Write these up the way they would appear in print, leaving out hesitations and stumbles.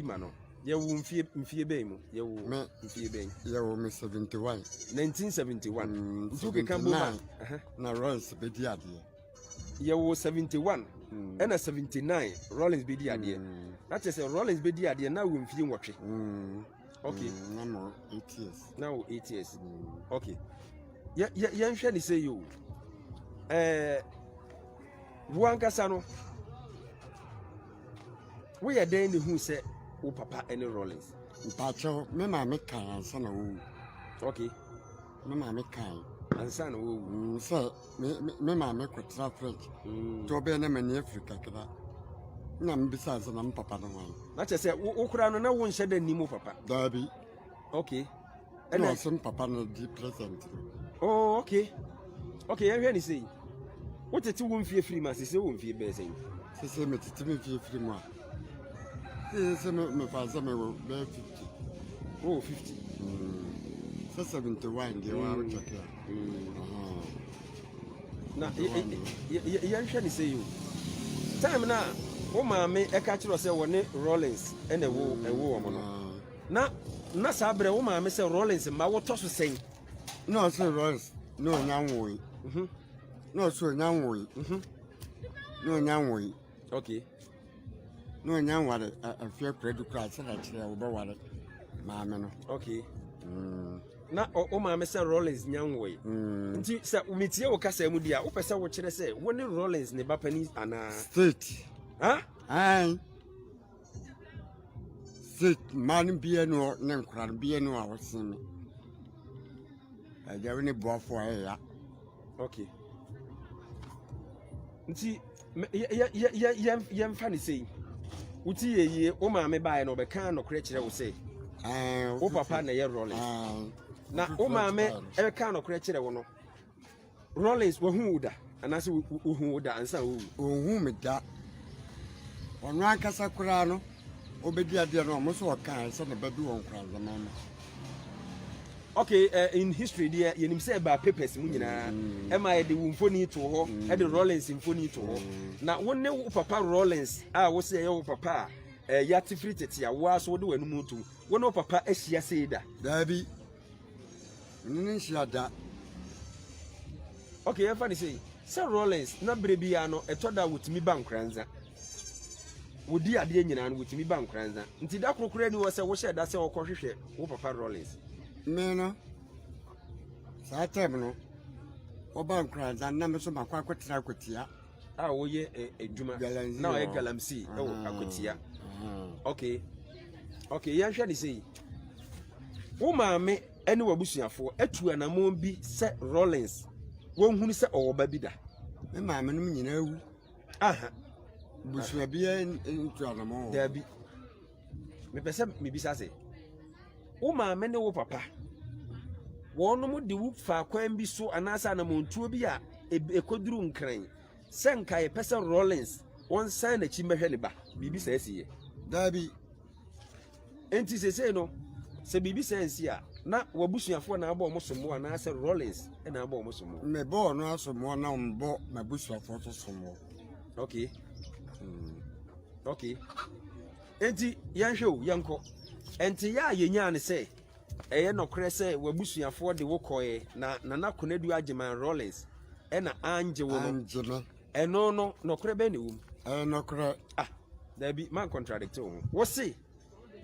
Ma no. Yɛwo mfie mfie bɛn mu? Yɛwo Me mfie bɛn? Yɛwɔ me 71. 1971. Nti wokeka bom a 79 na Rawlings bɛdi adeɛ. Yɛwo 71 ɛna 79 Rawlings bɛdi adeɛ. Na kyerɛ sɛ Rawlings bɛdi adeɛ na wɔ mfie 8. Okay. Na mo 8 years. Na wɔ 8 years. Okay. Yɛnhwɛ ne sɛ yi o. Wo ankasa no, woyɛ dɛn ne hu sɛ wo papa ne Rawlings? Mpakyɛw, me maame kan ansa na wɔwu. Me maame kan. Ansa na wɔwu. Sɛ me maame kɔtena French. Nti ɔbɛyɛ na m'ani afiri kakra. Na mebisa sɛ na me papa no hwan. Na kyerɛ sɛ wo koraa no na wonhyɛ dɛ nnim wo papa. Daabi. Okay. Ɛna ɔsɛ me papa no di present no. Oh, okay. Okay, yɛnhwɛ ne sei. Wotete wo mfie firi mu a, sese wo mfie bɛyɛ sɛn? Sɛ metete me fie firi mu a, sɛ mefa sɛ mewɔ bɛyɛ 50. Wowɔ 50. Sɛ 71 deɛ waa wokyɛke a. Na yɛnhwɛ ne sɛ yi o. Time na wo maame ɛka kyerɛ sɛ wɔne Rawlings ɛna ɛwo wɔn no. Na saa berɛ wo maame sɛ Rawlings mma wotɔ so sɛn? Na ɔsɛ Rawlings na ɔnya nwoe. Na ɔsɛ ɔnya nwoe. Na ɔnya nwoe. Na ɔnya nware afie akura du koraa sɛ na kyerɛ wobɛware maame no. Okay. Na wo maame sɛ Rawlings nya nwoe. Nti sɛ metie wo kasa mu di a, wopɛ sɛ wokyerɛ sɛ wo ne Rawlings ne ba panin anaa? State. Ha? Ae. State mmaa no bia no ne nkora no bia no a wɔsen me. Agya wo ne boafo a ɛyɛ. Okay. Nti yɛmfa ne sei. Woti yɛ yie, wo maame baeɛ na ɔbɛka nokorɛ kyerɛ wo sɛ wo papa na ɛyɛ Rawlings. Na wo maame ɛbɛka nokorɛ kyerɛ wo no, Rawlings wahu wo da anaasɛ wohu wo da ansa wowu? Ɔnhu me da. Ɔno ankasa koraa no, ɔbɛdi adeɛ no, ɔmo nso ɔkaa sɛ ne ba bi wɔ Nkoranzaman mu. Okay, in history deɛ yɛnim sɛ ɛbaa papers mu nyinaa ɛma yɛde wo mfoni to hɔ, ɛde Rawlings mfoni to hɔ. Na wo ne wo papa Rawlings a wo sɛ ɛyɛ wo papa a yɛate firi tete a wo ara so wode w'anum to, wo ne wo papa ahyia sei da? Daabi, mene ne nhyia da. Okay, yɛmfa ne sei sɛ Rawlings na berɛ biara no ɛtɔ da a wɔtumi ba Nkoranza. Wɔdi adeɛ nyinaa no wɔtumi ba Nkoranza. Nti da koro koraa ni hɔ sɛ wohyɛ da sɛ wɔkɔhwehwɛ wo papa Rawlings? Me no, saa term no, wɔba Nkoranza na me nso makɔ akɔtena Akwatia. A wɔyɛ adwuma Galamsey na ɔyɛ wɔ. Galamsey ɛwɔ Akwatia. Okay, yɛnhwɛ ne sei. Wo maame ne w'abusuafoɔ atu anammɔn bi sɛ Rawlings wɔnhunu sɛ ɔwɔ ba bi da? Me maame nom nyinaa wu. Aha. Busua biara ntu anammɔn wɔ. Daabi. Mepɛ sɛ mebisa sɛ, wo maame ne wo papa wɔnom de wo fa kwan bi so anaasɛ anammɔntuo bi a ɛkɔduru Nkran sɛ nka yɛpɛ sɛ Rawlings wɔnsan n'akyi mmɛhwɛ ne ba, biribi saa si yɛ? Daabi. Enti seesei no, sɛ biribi saa nsi a, na w'abusuafoɔ na abɔ wɔn sommoɔ anaasɛ Rawlings na abɔ wɔn sommoɔ? Mebɔ ɔno asommoɔ na mbɔ m'abusuafoɔ so sommoɔ. Okay. Okay. Enti yɛnhwɛ o, yɛnkɔ. Enti yɛ a yɛnyaa ne sɛ ɛyɛ nɔkorɛ sɛ w'abusuafoɔ de wo kɔɛ na Nana Konadu Agyeman Rawlings ɛna angye wo no. Angye me. Ɛno no, nɔkorɛ bɛn na ɛwɔ mu? Ɛyɛ nɔkorɛ. Ah, daabi, man contradict wo ho. Wo se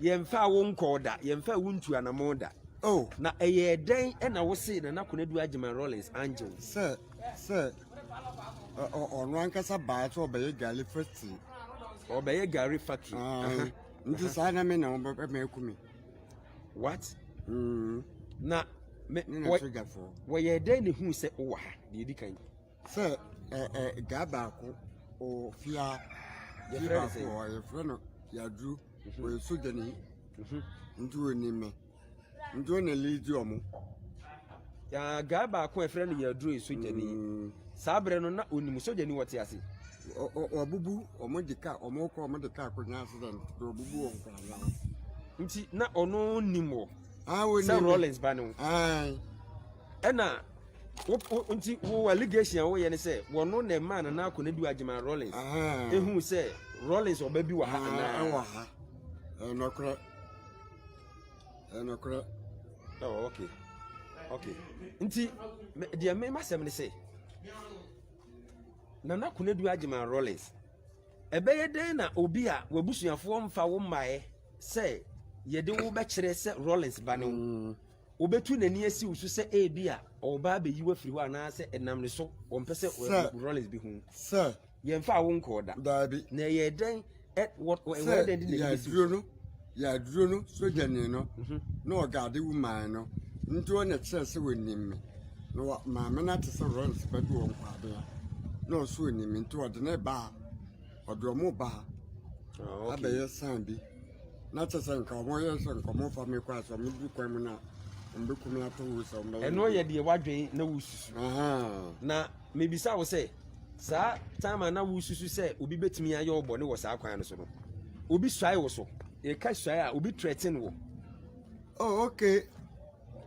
yɛmfa wo nkɔɔ da, yɛmfa wo ntu anammɔn da. Oh. Na ɛyɛ dɛn ɛna wo se Nana Konadu Agyeman Rawlings angye wo? Sɛ ɔno ankasa baa sɛ ɔbɛyɛ gari factory. Ɔbɛyɛ gari factory. Nti saa na me na wɔbɛma aku me. What? Na me Ne na sogyafoɔ. Wɔyɛ dɛn na ehu sɛ wowɔ ha? Deɛ edi kan. Sɛ gaa baako wɔ fia fie Yɛfrɛ no baako sɛn? wɔ hɔ, yɛfrɛ no Yaduru. Ɔyɛ sogyani. Nti wɔnim me. Nti ɔna lead ɔmo. Ya gaa baako a yɛfrɛ no Yaduru yɛ sogyani. Saa berɛ no na onim sogyani wɔte ase. Ɔbubu ɔmo de kaa ɔmo kɔ ɔmo de kaa kɔnya accident de ɔbubu wɔn koraa na. Nti na ɔno nim wɔ Ah, wɔnim sɛ me. Rawlings ba ne ho. Ae. Ɛna wo nti wo allegation a woyɛ ne sɛ wɔno na ɛmaa Nana Konadu Agyeman Rawlings Aha. ehu sɛ Rawlings ɔba bi wɔ ha Ah, anaa? ɛwɔ ha. Ɛyɛ nɔkorɛ. Ɛyɛ nɔkorɛ. Oh, okay. Okay. Nti, deɛ me masɛm ne sɛ, Nana Konadu Agyeman Rawlings, ɛbɛyɛ dɛn na obi a w'abusuafoɔ mfa wo mmaeɛ sɛ yɛde wo bɛkyerɛ sɛ Rawlings ba ne wo, mm. Obetu n'ani asi wo so sɛ ebia ɔreba abeyi wo afiri hɔ anaasɛ ɛnam ne so wɔmpɛ sɛ Rawlings behu. Sɛ. Yɛmfaa wo nkɔɔ da. Daabi. Na ɛyɛɛ dɛn ɛ wɔ wɔ dɛn de n'ani besi wo so? No, yɛaduro no sogyani no mhm. na ɔgaade wo man no nti ɔna kyerɛ sɛ wɔnim me na wɔ maame no ate sɛ Rawlings ba bi wɔ nkwabea na ɔso ɔnim me nti ɔde ne baa ɔde ɔmo baa ah, abɛyɛ san bi Na kyerɛ sɛ nka wɔn yɛ sɛ nka wɔn fa mi kɔ asɛ wɔn du kwan mu na wɔn bɛ kum ato wo sɛ wɔn bɛ. Ɛno yɛ deɛ wadwen na wususu. Na mebisa wo sɛ saa time a na wususu sɛ obi betumi ayɛ wo bɔne wɔ saa kwan no so no, obi suae wo so? Yɛka suae a, obi threaten wo? Oh okay,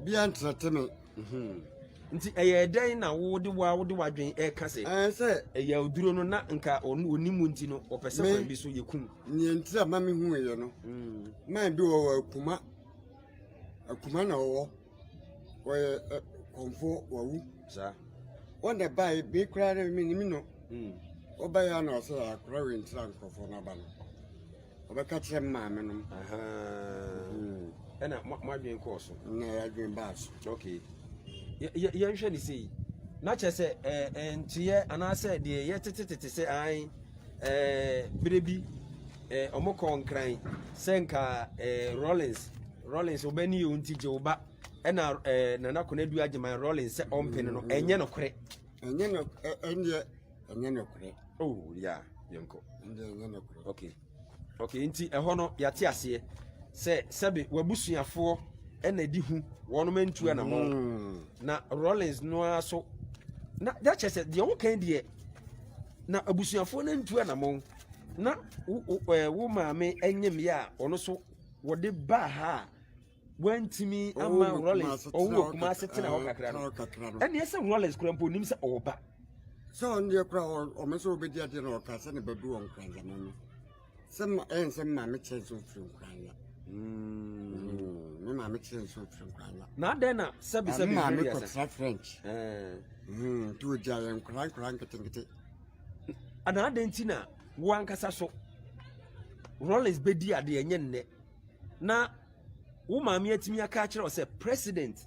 bia ntrɛte me. Mhm. Nti ɛyɛ dɛn na wode wa wode wadwen ɛka sɛ sɛ ɛyɛ oduro no na nka ɔnim mu nti no ɔpɛ sɛ kwan bi so yɛkum? Nea nti a ma mehuiɛ no, man bi wɔ hɔ Akuma, Akuma na ɔwɔ, ɔyɛ kɔmfoɔ, wawu. Saa. Wɔn na baeɛ, me koraa no menim no. Ɔbaeɛ a na ɔsɛ akora wei nti na nkurɔfoɔ no aba no. Ɔbɛka kyerɛ me maame nom. Ɛna mo adwene kɔɔ so. Na yɛadwene baa so. Okay. Yɛnhwɛ ne sei. Na kyerɛ sɛ ɛɛ nteɛ anaasɛ deɛ yɛtetetete sɛ an ɛɛ berɛ bi ɛɛ wɔn kɔɔ nkran sɛ nka ɛɛ Rawlings Rawlings ɔbɛ ni yɛ nti gye ɔba ɛna ɛɛ Nana Konadu Agyeman Rawlings sɛ ɔmpene no ɛnyɛ nokorɛ. Ɛnyɛ no ɛnyɛ ɛnyɛ nokorɛ. Oh ya yɛnkɔ. Ɛnyɛ ɛnyɛ nokorɛ. Okay okay nti ɛhɔ no yɛate aseɛ sɛ sɛbe w'abusuafoɔ ɛna ɛdi hu wɔnom ntu anamɔn mm. na Rawlings no ara so na kyerɛ sɛ deɛ wokan deɛ Na abusuafoɔ no antu anamɔn na wo wo maame nyemyɛ a ɔno so wɔde baa ha a wantumi ama Rawlings ɔwɔ wɔ Kumase tena hɔ kakra no ɛne ɛsɛ Rawlings kura mpo onim sɛ ɔwɔ ba. Sɛ ɔno deɛ kura ɔmo sɛ ɔbɛdi adeɛ na ɔka sɛ ne ba bi wɔ Nkoranzama no sɛ ma ɛyɛ sɛ maame kyerɛ sɛ ɔfiri Nkoranza. Mm. Me maame kyerɛ sɛ ɔfiri Nkoranza. Na adɛn na sɛbi sɛbi maame kɔtena French. Nti ɔgya yɛn nkora nkora nketenkete. Na adɛn nti na wo ankasa so Rawlings bɛdi adeɛ ɛnyɛ nnɛ na wo maame atumi aka akyerɛ wo sɛ president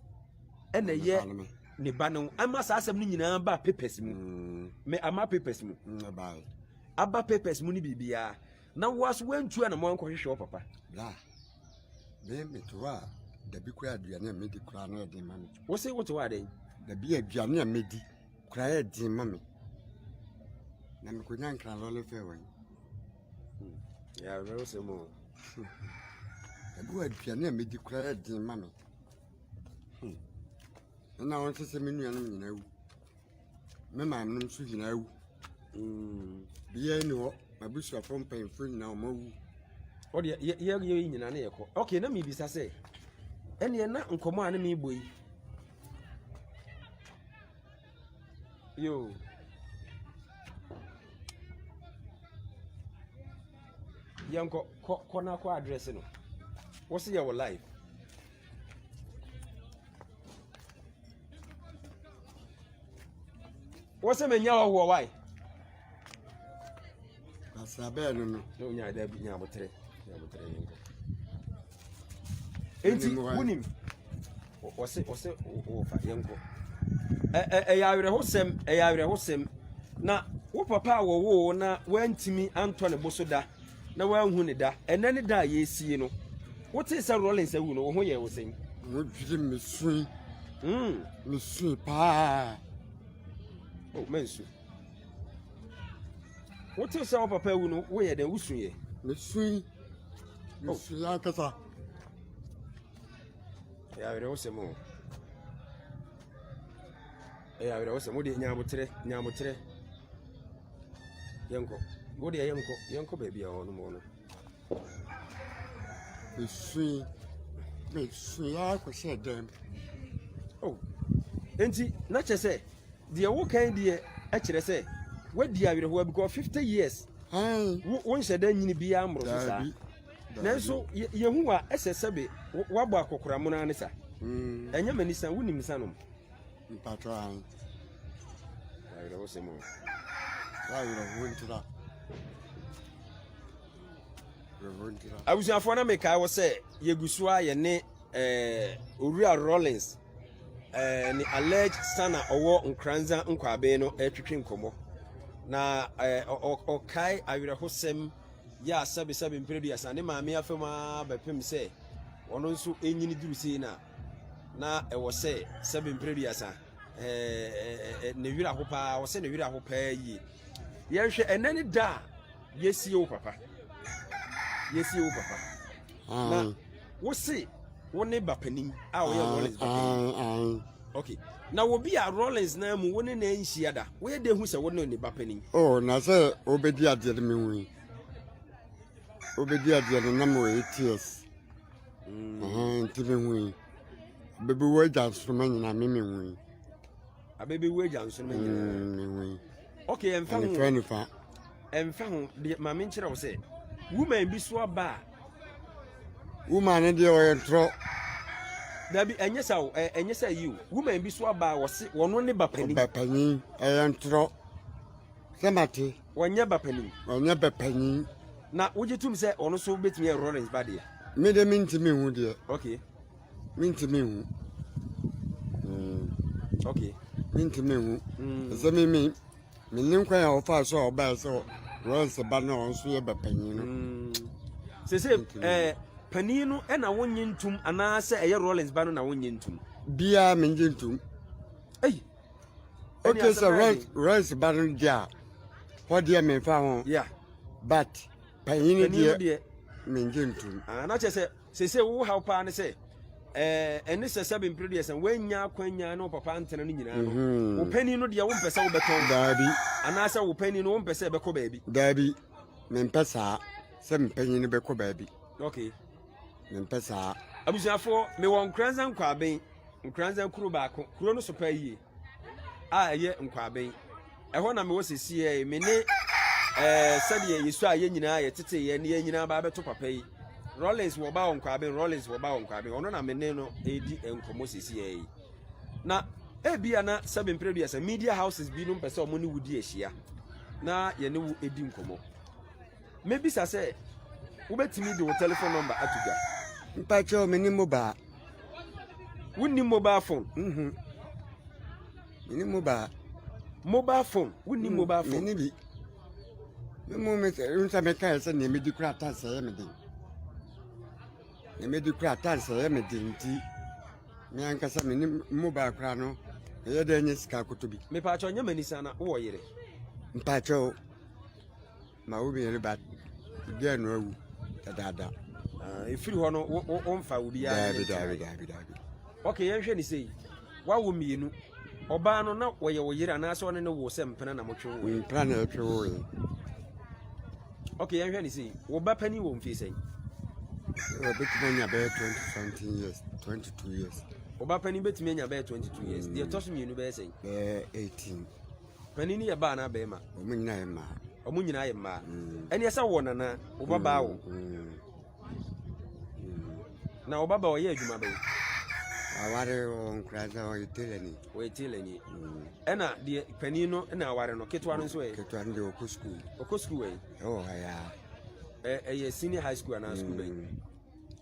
ɛna ɛyɛ ne ba no ama saa asɛm no nyinaa ba papers mu mm. me ama papers mu mm, aba papers mu ne biribiara na wo aso woantu a na mo ankɔhwehwɛ wo papa bra me mete hɔ a dabi koraa aduane a medi koraa na ɛden ma me wo se wote hɔ adɛn dabi aduane a medi koraa yɛ den ma me na mekɔnya nkra lɔle fɛ wɔ yi hmm. yɛawerɛwosɛm o dabi wɔ aduane a medi koraa yɛ den ma me hmm. ɛna wɔn sɛ sɛ me nuanom nyinaa wu Me maame nso nyinaa awu. Mm. Biara nni hɔ. M'abusuafoɔ mpanyinfoɔ nyinaa wɔn awu. O deɛ yɛ yɛ yɛ nyinaa ne yɛkɔ. Okay, na mebisa sɛ ɛneɛ na nkɔmɔ a ne mebɔ yi. Yo. Yɛnkɔ kɔ kɔ na kɔ address no. Wɔsi yɛ wɔ live. Wọ́n sẹ́ menya wɔ wɔ wae. Kwasi abɛɛ no no. Na onya ada bi nya abotere. Nya abotere yɛn kɔ. Enti wunim wɔse wɔse wɔfa yɛn kɔ. Ɛyɛ awerɛhosɛm ɛyɛ awerɛhosɛm na wo papa a wɔwoo na wantumi antɔ ne bo so da na wanhu ne da. Ɛnnɛ ne da a yɛresie no, wotee sɛ Rawlings awu no, wo ho yɛɛ wo sɛn? Mo dwiri mesui. Mm. Mesui paa. Oh, mansu. Wotee sɛ wo papa awu no, woyɛ dɛn? Wosuiɛ? Mesui. Mesui oh. ankasa. Ɛyɛ awerɛhosɛm o. Ɛyɛ awerɛhosɛm. Wo deɛ nya aboterɛ, nya aboterɛ. Yɛnkɔ. Wo deɛ yɛnkɔ, yɛnkɔ baabi a ɔnom wɔ no. Mesui, mesui ara kɔhyɛɛ dɛm. Oh, enti na kyerɛ sɛ deɛ wokan deɛ ɛkyerɛ sɛ woadi awerɛhoɔ because 50 years wo wonhyɛ da nyini biara mmoro so saa. Daabi, Nanso yɛhu a ɛsɛ sɛbe woabɔ akɔkora mono ne sa. Ɛnyɛ m'ani sa, wonim nsa nom? Mpatɔ an. Awerɛhosɛm o. Awerɛho ntira. Abusuafoɔ na mekae wɔ sɛ yɛgu so a yɛne eh, Owura Rawlings eh, ne alleged son a ɔwɔ Nkoranza Nkwaben no retwetwe nkɔmmɔ. Na eh, ɔkae awerɛhosɛm yɛ a sɛbesɛbe mprɛ duasa ne maame afa mu ara bɛpem sɛ ɔno nso ɛnyini duru sei na na ɛwɔ sɛ sɛbe mprɛ duasa eh, ne werɛ aho paa, ɔsɛ ne werɛ aho paa yie. Yɛnhwɛ ɛnɛ ne da a yɛsie wo papa, yɛsie wo papa. Na wo se wo ne ba panin a ɔyɛ Rollins ba panin. Okay. Na obi a Rollins na mu wo ne na nhyia da. Woyɛ dɛ hu sɛ wo ne ne ba panin. Oh, na sɛ obedi adeɛ no me hu yi. Obedi adeɛ no na mewɔ 8 years. Mm. Nti me hu yi. Bɛbɛwu agya nsoroma nyinaa me me hu yi. Abɛbɛwu agya nsoroma nyinaa. Me hu yi. Okay, ɛmfa ho. Nifa nifa. Ɛmfa ho deɛ maame nkyerɛ wo sɛ woman bi so aba a. Woman no deɛ ɔyɛ ntorɔ. Dabi ɛnyɛ sa o ɛnyɛ sɛ yi o woman bi so aba a wɔse wɔno ne ba panin. Ba panin ɛyɛ ntorɔ sɛ mate. Wɔnyɛ ba panin. Wɔnyɛ ba panin. Na wogye tum sɛ ɔno so betumi yɛ Lawrence ba deɛ. Me de mentumi nhu deɛ. Okay. Mentumi nhu. Mm. Okay. Mentumi nhu. Mm. Sɛ me me Mennim kwan a ɔfaa so a ɔbae sɛ Lawrence ba no a ɔno nso yɛ ba panyin no. Mm. Sese ɛɛ eh, panin no ɛna wonnye ntum anaasɛ ɛyɛ Rawlings ba no na wonnye ntum? Biara mennye ntum. Ei. Okay, sɛ Lawrence ba no deɛ a, hɔ deɛ memfa ho. Yeah. But panyin no deɛ mennye ntum. Ah, na kyerɛ sɛ Seesei wo haw paa ne sɛ, ɛɛ, ɛne sɛ sɛbe mpere deɛ sɛ woannya akwanya ne wo papa antena no nyinaa no, mhm. wo panin no deɛ wompɛ sɛ wobɛtɔn. Daabi. Anaasɛ wo panin no wompɛ sɛ ɛbɛkɔ baabi. Daabi, mempɛ saa sɛ me panin no bɛkɔ baabi. Okay. Mempɛ saa. Abusuafoɔ, mewɔ Nkoranza Nkwaben, Nkoranza kuro baako, kuro no so paa yie. a ɛyɛ Nkwaben. Ɛhɔ na mewɔ sesiei. Me ne ɛɛ sɛdeɛ yɛsu a yɛn nyinaa yɛtete yɛn ne yɛn nyinaa ba abɛto papa yi. Rollins wɔ ba wɔ Nkwaben, Rollins wɔ ba wɔ Nkwaben. Ɔno na me ne no redi nkɔmmɔ sesiei. Na ebia na sɛbe mprɛ duasa media houses binom pɛ sɛ wɔn ne wo di ahyia na yɛne wo di nkɔmmɔ. Mebisa sɛ wobɛtumi de wo telephone number ato dwa? Mpakyɛw, menni mobile. Wonni mobile phone? Mhm. Menni mobile. Mobile phone? Wonni mm, mobile phone? Menni bi. Me mu me sɛ mekae sɛ nea medi kora tansi ɛyɛ me den. Nea medi kora tansi ɛyɛ me den nti me ankasa menni mobile kora no ɛyɛ dɛ nyɛ sika akoto bi. Mepaakyɛw nyɛ m'ani sana wowɔ yere? Mpakyɛw. Ma wo mmienu ba gɛɛ no awu dadaada. Ah, ɛfiri hɔ no womfa obiara daabi daabi daabi daabi. Ok, yɛnhwɛ ne sei. Woawo mmienu. Ɔbaa no na wɔyɛ wo yere anaasɛ ɔne ne wo sɛ mpena na motwe wo? Mpena na ɛtwe wo yɛ. Ok, yɛnhwɛ ne sei. Wo ba panin wɔ mfie sɛn? Ɔbɛtumi anya bɛyɛ 20 something years, 22 years. Wo ba panin bɛtumi anya bɛyɛ 22 years. Deɛ ɛtɔ so mmienu bɛyɛ sɛn? Bɛyɛ 18. Panin no yɛ baa anaa bɛrima? Wɔn nyinaa yɛ mmaa. Wɔn nyinaa yɛ mmaa. Mm. Ɛne ɛsɛ wɔ nana, wo ba baa wo. Mm. Mm. Na wo ba baa ɔyɛ adwuma bɛn? Aware wɔ nkura sɛ ɔyɛ tailor ni. Ɔyɛ tailor ni. Ɛna deɛ panin no na aware no, ketewa no nso ɛ? Ketewa no deɛ ɔkɔ sukuu. Ɔkɔ sukuu ɛ? Ɛwɔ ha yaa. Ɛyɛ senior high school anaa sukuu bɛn?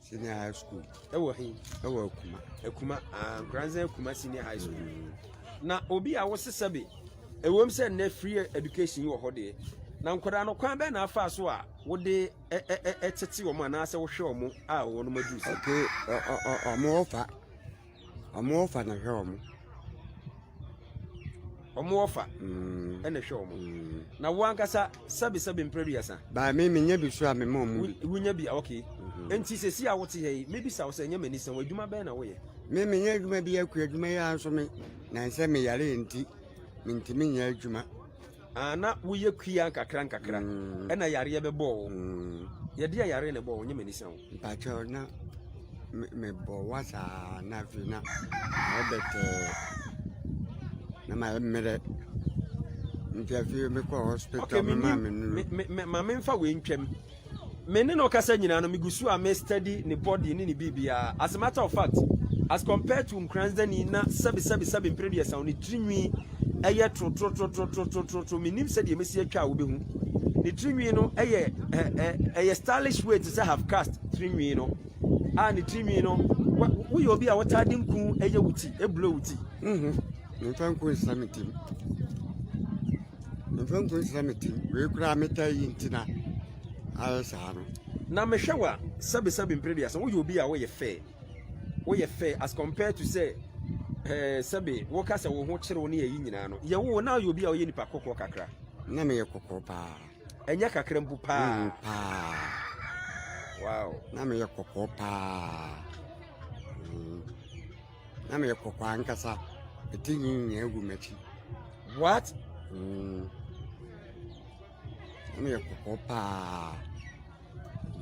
Senior high school. Ɛwɔ he? Ɛwɔ Akuma. Akuma, ah, Nkoranza Akuma senior high school. Mm. Na obi a wose sɛbe, ɛwom sɛ nnɛ free education yi wɔ hɔ deɛ, na nkwadaa no kwan bɛn na afa so a wode ɛtete wɔn anaasɛ wohwɛ wɔn a wɔn aduru sɛ? Okay, wɔn ɔfa. Wɔn ɔfa na hwɛ wɔn. Wɔn ɔfa mm. ɛna hwɛ wɔn. Mm. Na wo ankasa sɛbi sɛbi mpere duasa. Baa mi mi nya bi so a mi ma wɔn bi. Wunya bi okay. Mm-hmm. Nti sɛsi a wote ha yi mebisa wo sɛ ɛnyɛ m'ani sɛn adwuma bɛn na woyɛ? Me me nyɛ adwuma bi akua adwuma yi ara nso me na nsɛ me yare nti mentumi nyɛ adwuma. Ah, na woyɛ kua nkakra nkakra mm. ɛna yareɛ bɛbɔɔ wo mm. yɛde a yareɛ na ɛbɔɔ wo nyɛ m'ani sɛn wo. Mpakyɛw na mebɔ wa saa na afei na mayɛ bɛtɛɛ na mayɛ mmerɛ nti afei mekɔ hospital okay, mema me nuru. Ma memfa wei ntwam. Me ne no kasa nyinaa no, megu so a me study ne body ne ne biribiara. As a matter of fact, as compared to Nkoranzani na sɛbe sɛbe sɛbe mpere duasa ne tirinwi ɛyɛ torotorotorotorotorotoro, menim sɛdeɛ mɛsi atwa a wobɛhu. Ne tirinwi no ɛyɛ ɛyɛ stylish way te sɛ half caste tirinwi no. A ne tirinwi no, woyɛ obi a wɔtaa de nku ɛyɛ wo ti, ɛblo wo ti. Mhm. Memfa nku nsra me tim. Memfa nku nsra me tim. Wei koraa metaa yi nti na ayɛ saa no. Na mehwɛ wo a, sɛbesɛbe mpere duasa, woyɛ obi a woyɛ fair. Woyɛ fair as compared to sɛ eh, sɛbe woka sɛ wo ho kyere wo ne ayi nyinaa no. Yɛ wo na woyɛ obi a woyɛ nipa kɔkɔɔ kakra. Na meyɛ kɔkɔɔ paa. Ɛnyɛ kakra mpo paa. Mm, paa. Wow. Na meyɛ kɔkɔɔ paa. Mm. Na meyɛ kɔkɔɔ ankasa. Ɛti nyinaa gu m'akyi. What? Mm. Na meyɛ kɔkɔɔ paa.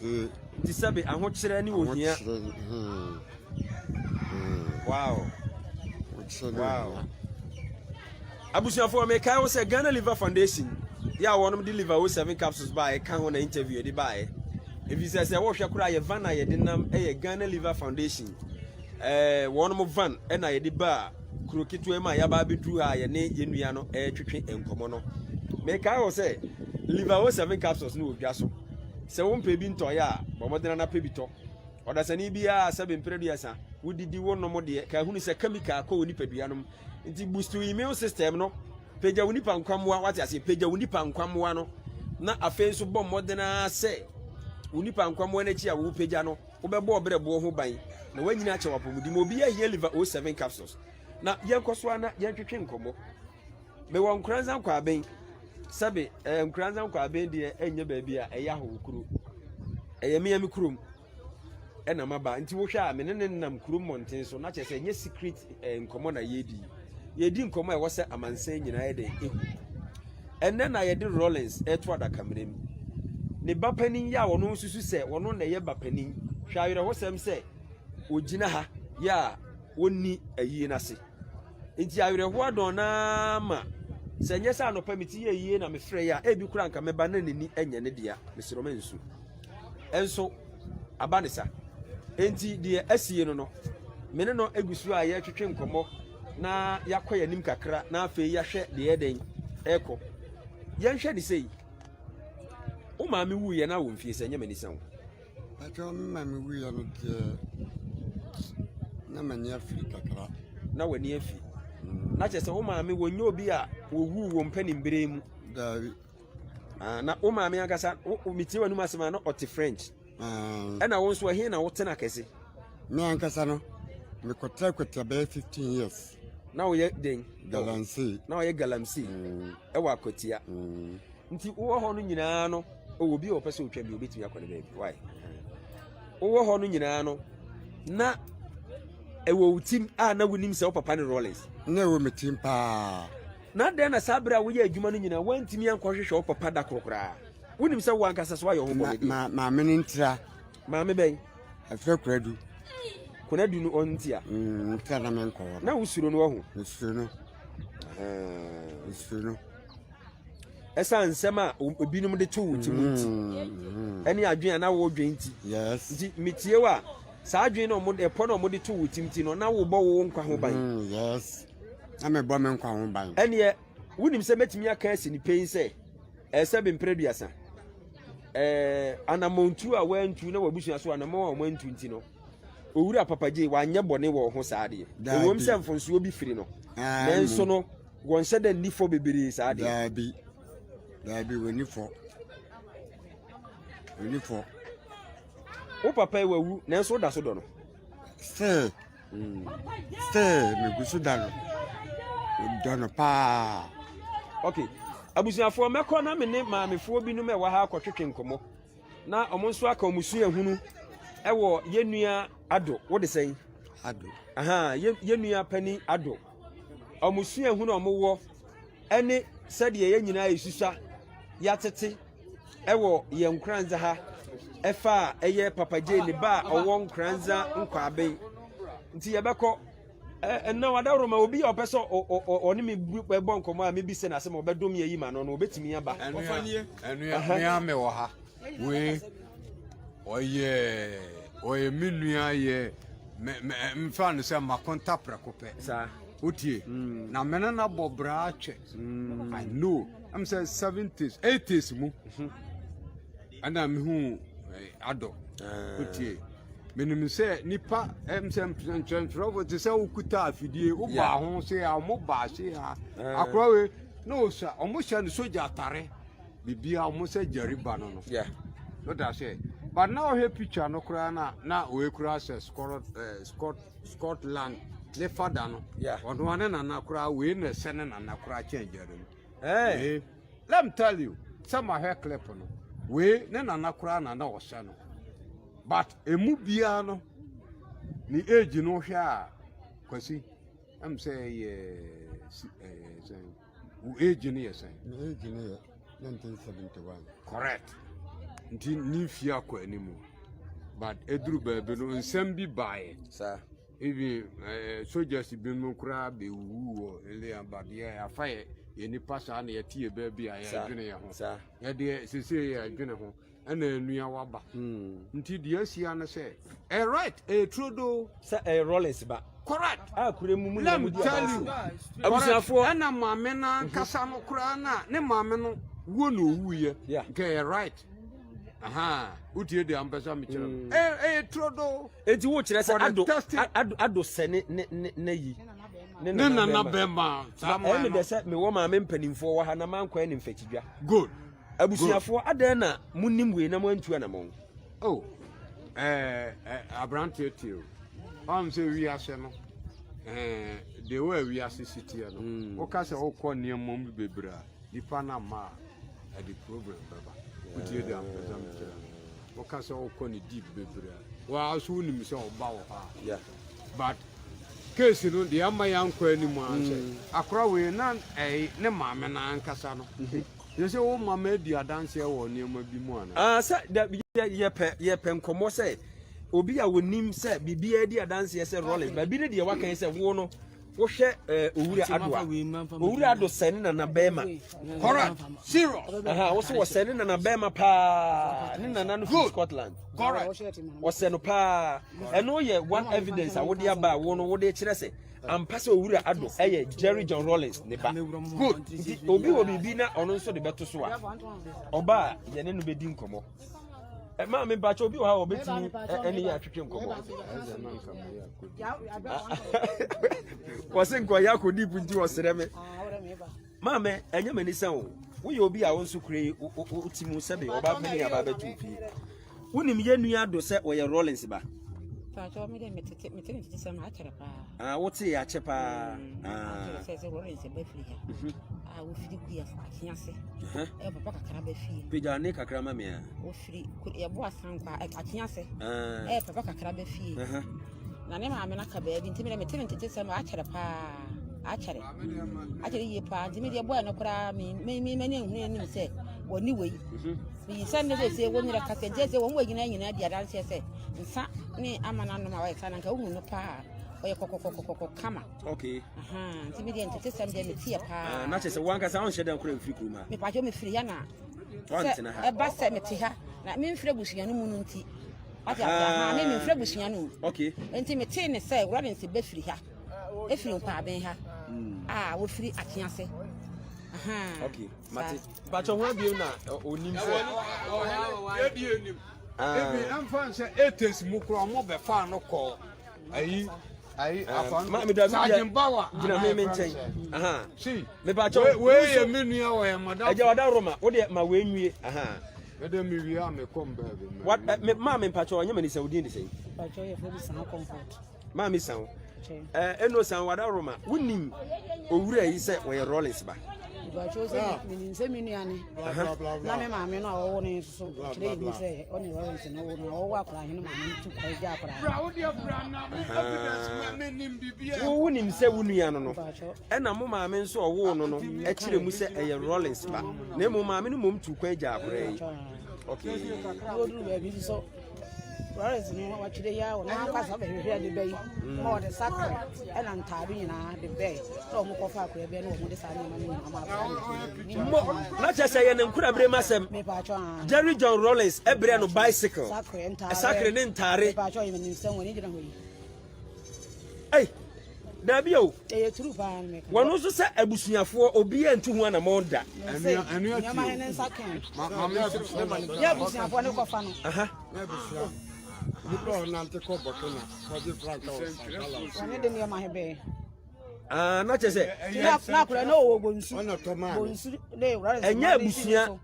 Nti Nti sɛbe ahokyerɛ ne ohia. Ahokyerɛ, hmm. Hmm. Wow. Ahokyerɛ ne Wow. ohia. Abusuafoɔ mekae wo sɛ Ghana Liver Foundation yɛ a wɔnom de Liver 07 capsules baeɛ ka ho na interview yɛde baeɛ. Ɛfiri sɛ sɛ wohwɛ koraa yɛ van a yɛde nam yɛ Ghana Liver Foundation. Ɛɛ wɔnom van na yɛde baa kuro ketewa mu a yɛaba abɛduru ha a yɛne yɛn nua no ɛretwetwe nkɔmmɔ no. Mekae wo sɛ Liver 07 capsules no wɔ dwa so. Sɛ wompɛ bi ntɔeɛ a, bɔ mmɔden na pɛ bi tɔ. Ɔdasani biara sɛbe mprɛ duasa, wodidi wonom deɛ, ka hunu sɛ chemical kɔ wo nipadua no mu. Nti boost wo immune system no, pagya wo nipa nkwammoa, wate aseɛ, pagya wo nipa nkwammoa no, na afei nso bɔ mmɔden ara sɛ wo nipa nkwammoa no akyi a wopagya no, wobɛbɔ ɔbrɛboɔ ho ban na woanyini akyɛ w'apɔmuden mu. Obi ahia liver 07 capsules. Na yɛnkɔ so ara na yɛntwetwe nkɔmmɔ. Mewɔ Nkoranza Nkwaben. Sɛbe, eh, Nkoranza Nkwaben deɛ ɛnyɛ baabi a ɛyɛ ahɔhokuro. Ɛyɛ me me kurom ɛna maba. Nti wohwɛ a me ne ne nam kurom mmɔnten so na kyerɛ sɛ ɛnyɛ secret eh, nkɔmmɔ na yɛredi. Yɛredi nkɔmmɔ a ɛwɔ sɛ amansan nyinaa yɛ dɛn ehu. Ɛnnɛ na yɛde Rawlings ɛreto adakamena mu. Ne ba panin yɛ a ɔno nso su sɛ ɔno na ɛyɛ ba panin. Hwɛ awerɛhosɛm sɛ ɔgyina ha yɛ a ɔnni ayie no ase. Nti awerɛhoɔ adɔn no ara ma sɛ ɛnyɛ sɛ anɔpa me ti yɛ yie na mefrɛ yɛ a ebi koraa nka mɛba na n'ani nyɛ ne dea. Mesrɛ mansu. Ɛnso aba ne sa. Enti deɛ asie no no, me ne no egu so a yɛretwetwe nkɔmmɔ na yɛakɔ yɛn anim kakra na afei yɛahwɛ deɛ ɛdɛn ɛrekɔ. Yɛnhwɛ ne sei. Wo maame wuiɛ na wɔ mfie sɛ nyɛ m'ani sa wo. Pakyɛ me maame wuiɛ no deɛ na m'ani afiri kakra. Na w'ani afi. Mm. Na kyerɛ sɛ wo maame wɔnyɛ obi a wɔwuu wɔ mpanin mu. Daabi. Ah, na wo maame ankasa metie w'anum asɛm a na ɔte French. Ɛna wo nso ɛhe na wotena kɛse? Me ankasa no mekɔtena Akwatia bɛyɛ 15 years. Na woyɛ den? Galamsey. Na woyɛ galamsey mm. ɛwɔ Akwatia. Mm. Nti wowɔ hɔ no nyinaa no ɔwɔ bi a ɔpɛ sɛ ɔtwa bi obɛtumi akɔ ne baabi. Why? Wowɔ hɔ no nyinaa no na ɛwɔ wo tim a na wonim sɛ wo papa ne Rawlings. Na ɛwɔ me tim paa. Na adɛn na saa bere a woyɛ adwuma no nyinaa woantumi ankɔhwehwɛ wo papa da koro koraa? Wonim sɛ wo ankasa so ayɛ ho bɔne deɛ. Ma, maame no ntira. Maame bɛn? Ɛfrɛ Konadu. Konadu no ɔntia? Mm, ntira na menkɔ hɔ. Na wosuro no wahu? Mesuro no. Mesuro no. Ɛsan nsɛm a obinom de to wo ti mu nti. Mm, mm. Ɛne adwene a na wodwen nti. Yes. Nti metie wo a, saa adwene na ɔmo ɛpɔ na ɔmo de to wo ti nti no, na wobɔ wo nkwa ho ban. Mm, yes. Na mebɔ me nkwa ho ban. Ɛneɛ, wonim sɛ mɛtumi aka asi ne pɛn sɛ, ɛsɛ bempere aduasa. Ɛɛ, anammɔntu a wantu na wabusua so anammɔn a wɔantu nti no, owura Papa Gye wanyɛ bɔne wɔ ho saa deɛ. Ɛwom sɛ mfonsoɔ bi firi no, nanso no, wɔnhyɛ da nni fɔ bebree saa deɛ. Daabi, daabi, wɔnni fɔ. Wɔnni fɔ. Wo papa yi wawu, nanso woda so dɔ no. Sɛ Still megu so da no dɔ no paa. Okay. Abusuafoɔ mɛkɔ na me ne maamefoɔ binom ɛwɔ ha akɔtwetwe nkɔmmɔ na wɔn nso aka wɔn suahunu ɛwɔ yɛn nua Ado wode sɛn? Ado. Aha yɛn nua panin Ado. Wɔn suahunu a wɔwɔ ɛne sɛdeɛ yɛn nyinaa yɛsusua yɛatete ɛwɔ yɛn Nkoranza ha ɛfa a ɛyɛ Papa J ne ba a ɔwɔ Nkoranza Nkwaaben nti yɛbɛkɔ ɛnna wadaworo ma obi a ɔpɛ sɛ ɔne me bɔ nkɔmmɔ a mebisa no asɛm a ɔbɛdom yɛ yi ma no no ɔbɛtumi aba. Ɛnua ɛnua me wɔ ha wei. Ɔyɛ ɔyɛ me nua yɛ me me mfa no sɛ makonta prɛko pɛ. Saa. Wotie? Mm. Na me ne no abɔ bra atwɛ. Mm. I know. I'm sɛ 70s, 80s mu. Mm-hmm. Ɛna mehu eh, adɔ. Ah. Wotie? Menim sɛ nipa ɛm sɛ ntwerɛntwerɛfo te sɛ wokuta afidie wobaa ho se a ɔmo baa se a ah. akora wei na ɔsa ɔmo hyɛ no sogya atare. Bibia ɔmo sɛ Jerry ba no no. Yeah. No da sɛ. But na ɔhwɛ picture no koraa na na oye koraa sɛ Scot eh, Scot Scotland ne fada no. Yeah. Ɔno ane nana koraa wei na ɛsɛ ne nana koraa kyɛn Jerry no. Hey. Eh, let me tell you, sɛ mahwɛ clip no, wei ne nana koraa na na ɔsɛ no. But emu biara no, ne age no hwɛ a, Kwasi, ɛm sɛ ɛyɛ ɛyɛ sɛn. Wo age no yɛ sɛn? Me age no yɛ 1971. Correct. Nti ne mfie akɔ anim. But eduru baabi no nsɛm bi baeɛ. Saa. Even eh, soldiers binom koraa bɛwuwu wɔ Elia but yɛ afa yɛ yɛ nipa saa na yɛte yɛ baabi a yɛdwene yɛ ho. Saa. Yɛdeɛ sese yɛdwene ho. Ɛna anua waba. Nti deɛ asia no sɛ ɛyɛ right ɛyɛ turodoo. Sɛ ɛyɛ Rawlings ba. Correct. A kure mu mu Let nyinaa me mu di tell you. adanse. Abusuafoɔ. Ɛna maame no ankasa no koraa na ne maame no wuo na owuiɛ. Yeah. Nka ɛyɛ right. Aha. Wotie deɛ ampɛ sɛ mekyerɛ no. Ɛyɛ ɛyɛ turodoo. Eti wo kyerɛ sɛ For the ado testing. ado ado sɛ ne ne ne ne yi. Ne nana bɛrima saa Ma ɛyɛ man me no. dɛ sɛ mewɔ maame mpanimfoɔ wɔ ha na mankɔ ɛne mfakyidwa. Good. Abusuafoɔ adɛn na monim wei na moantu anamɔn? Oh, eh, eh, aberanteɛ tie o. Ɔn sɛ wiase no, eh, deɛ wɔ a wiase si teɛ no, mm. woka sɛ wokɔ nneɛma mu bebree a, nipa no amma a, ɛde problem bɛba. Wotie deɛ ampɛ sɛ mekyerɛ no. Woka sɛ wokɔ ne deep bebree a, waa so wonim sɛ ɔba wɔ hɔ a. Yeah. But case no deɛ ama yɛankɔ anim ara sɛ, mm. akora wei na ɛyi ne maame no ankasa no. Mm -hmm. Yɛ sɛ wo ma madi adanseɛ wɔ nneɛma bi mu anaa? Ah, sɛ da yɛ yɛpɛ yɛpɛ nkɔmmɔ sɛ obi a wɔnim sɛ biribiara di adanseɛ sɛ Rollins baabi ne deɛ waka yi sɛ wo no wohwɛ eh, Owura Ado a Owura Ado sɛ ne nana bɛrima. Correct. Serious. Aha, wo so wɔsɛ ne nana bɛrima paa ne nana no firi Scotland. Correct. Wɔsɛ no paa. Ɛno yɛ one evidence a wode aba a wo no wode kyerɛ sɛ Ampa sɛ Owura Addo yɛ Jerry John Rawlings ne ba. Good. Nti obi wɔ biribi na ɔno nso de bɛto so a, ɔba a yɛne no bɛdi nkɔmmɔ. Maame mpakyɛ obi wɔ ha a ɔbɛtumi ɛne yɛ atwetwe nkɔmmɔ. Wɔse nkɔyɛ akɔdi nti wɔsrɛ me. Maame, ɛnyɛ m'ani sɛ o. Woyɛ obi a wo nso kure yi wo ti mu sɛbe ɔbaa panin aba abɛto fie. Wonim yɛn nua Ado sɛ ɔyɛ Rawlings ba? Paatwa me dɛ metete mete ne tete sɛm akyɛrɛ paa. Ah, wote yɛ akyɛ paa. Mm, ah. Sɛ sɛ Rawlings ba firi ha. Mhm. A wofiri kuya akye ase. Ɛyɛ papa kakra ba fie. Pagya ne kakra ma me a. Wofiri yɛbo asankwa akye ase. Ah. Ɛyɛ papa kakra ba fie. Na ne maame no aka baabi nti me dɛ mete ne tete sɛm akyɛrɛ paa. Akyɛrɛ. Akyɛrɛ yie paa nti me deɛ bɔɛ no koraa me me me m'ani nhunu anim sɛ wɔne wei. Mhm. Meyi sɛ ne sɛ wɔn nyina kasa nti sɛ wɔn wɔ nyinaa nyinaa di adanseɛ sɛ nsa ne ama no anom a wɔyɛ saa na nka wohu no paa ɔyɛ kɔkɔkɔkɔkɔ kama. Okay. Nti me deɛ ntete sɛm deɛ meteɛ paa. Ah, na kyerɛ sɛ wankasa wonhyɛ dɛn koraa mfiri kurom ha. Mepatwo mefiri ha na sɛ ɛba sɛ mete ha na memfiri abusua no mu no nti. Wate ase aha me memfiri abusua no mu. Okay. Nti metee ne sɛ wura de nse bɛfiri ha. Ɛfiri nkwaaben ha a wɔfiri Akease. Okay. Mate. Mpakyɛ ho abiem na onim sɛ. Yɛdi anim. Ebi ɛmfa nsɛ eighties mu kura ɔmo bɛfa no kɔ ayi ayi afa Ma me da Sergeant Bawa. Gyina me me nkyɛn. Aha. Si. Mepakyɛ wei yɛ me nua wɔ yɛ madam. Ɛgya wada Roma. Wo deɛ ma wei nwie. Aha. Ɛdɛ me wie a me kɔ mbaabi. What me ma me mpakyɛ ɔnyɛ mani sɛ odin de sɛn. Mpakyɛ yɛ fɛ bi san comfort. Maame San, eh, Eno San wada Roma, wonim owura yi sɛ wɔyɛ Rawlings ba? Ìbàkyɛ sɛ menim sɛ me nua ne na me maame no a ɔwɔ no nso so kyerɛ yɛ mu sɛ ɔne Rawlings no wo no ɔwɔ akwadaa hene maame no tu kwan gya akwadaa no. Wo wonim sɛ wo nua no no ɛna mo maame nso ɔwoo no no ɛkyerɛ mu sɛ ɛyɛ Rawlings ba na mmom maame no mmom tu kwan gya akwadaa yi. Okay. Woduru baabi nso. Lawrence no wɔkyerɛ yi a wɔn ankasa bɛhwehwɛ de bɛyi ma wɔde sakre ɛna ntaade nyinaa de bɛɛ na wɔn kɔfa akora bɛɛ na wɔn de saa nneɛma no nyinaa ma akora no. Mo na kyerɛ sɛ yɛ ne nkorabere mu asɛm. Mepatwɔ aa. Jerry John Rawlings ɛbrɛ no bicycle. Sakre ntaare. Sakre ne ntaare. Mepatwɔ yɛ ne nsɛm wɔn gyina hɔ yi. Ei, daabi o. Ɛyɛ true paa no meka. Wɔn nso sɛ abusuafoɔ obiara ntu ho anamɔn da. Ɛnua nneɛma he ne nsa kɛn. Yɛ abusuafoɔ ne kɔfa no. Aha. Ne abusua. Nipa a ɔnante kɔ Burkina kɔgye frankaa wɔ Sankala. Wɔne de nneɛma he bɛɛ. Ah, na kyerɛ sɛ. Na akora na ɔwɔ bonsu. Ɔna tɔ maa me. Bonsu ne Lawrence. Ɛnyɛ abusua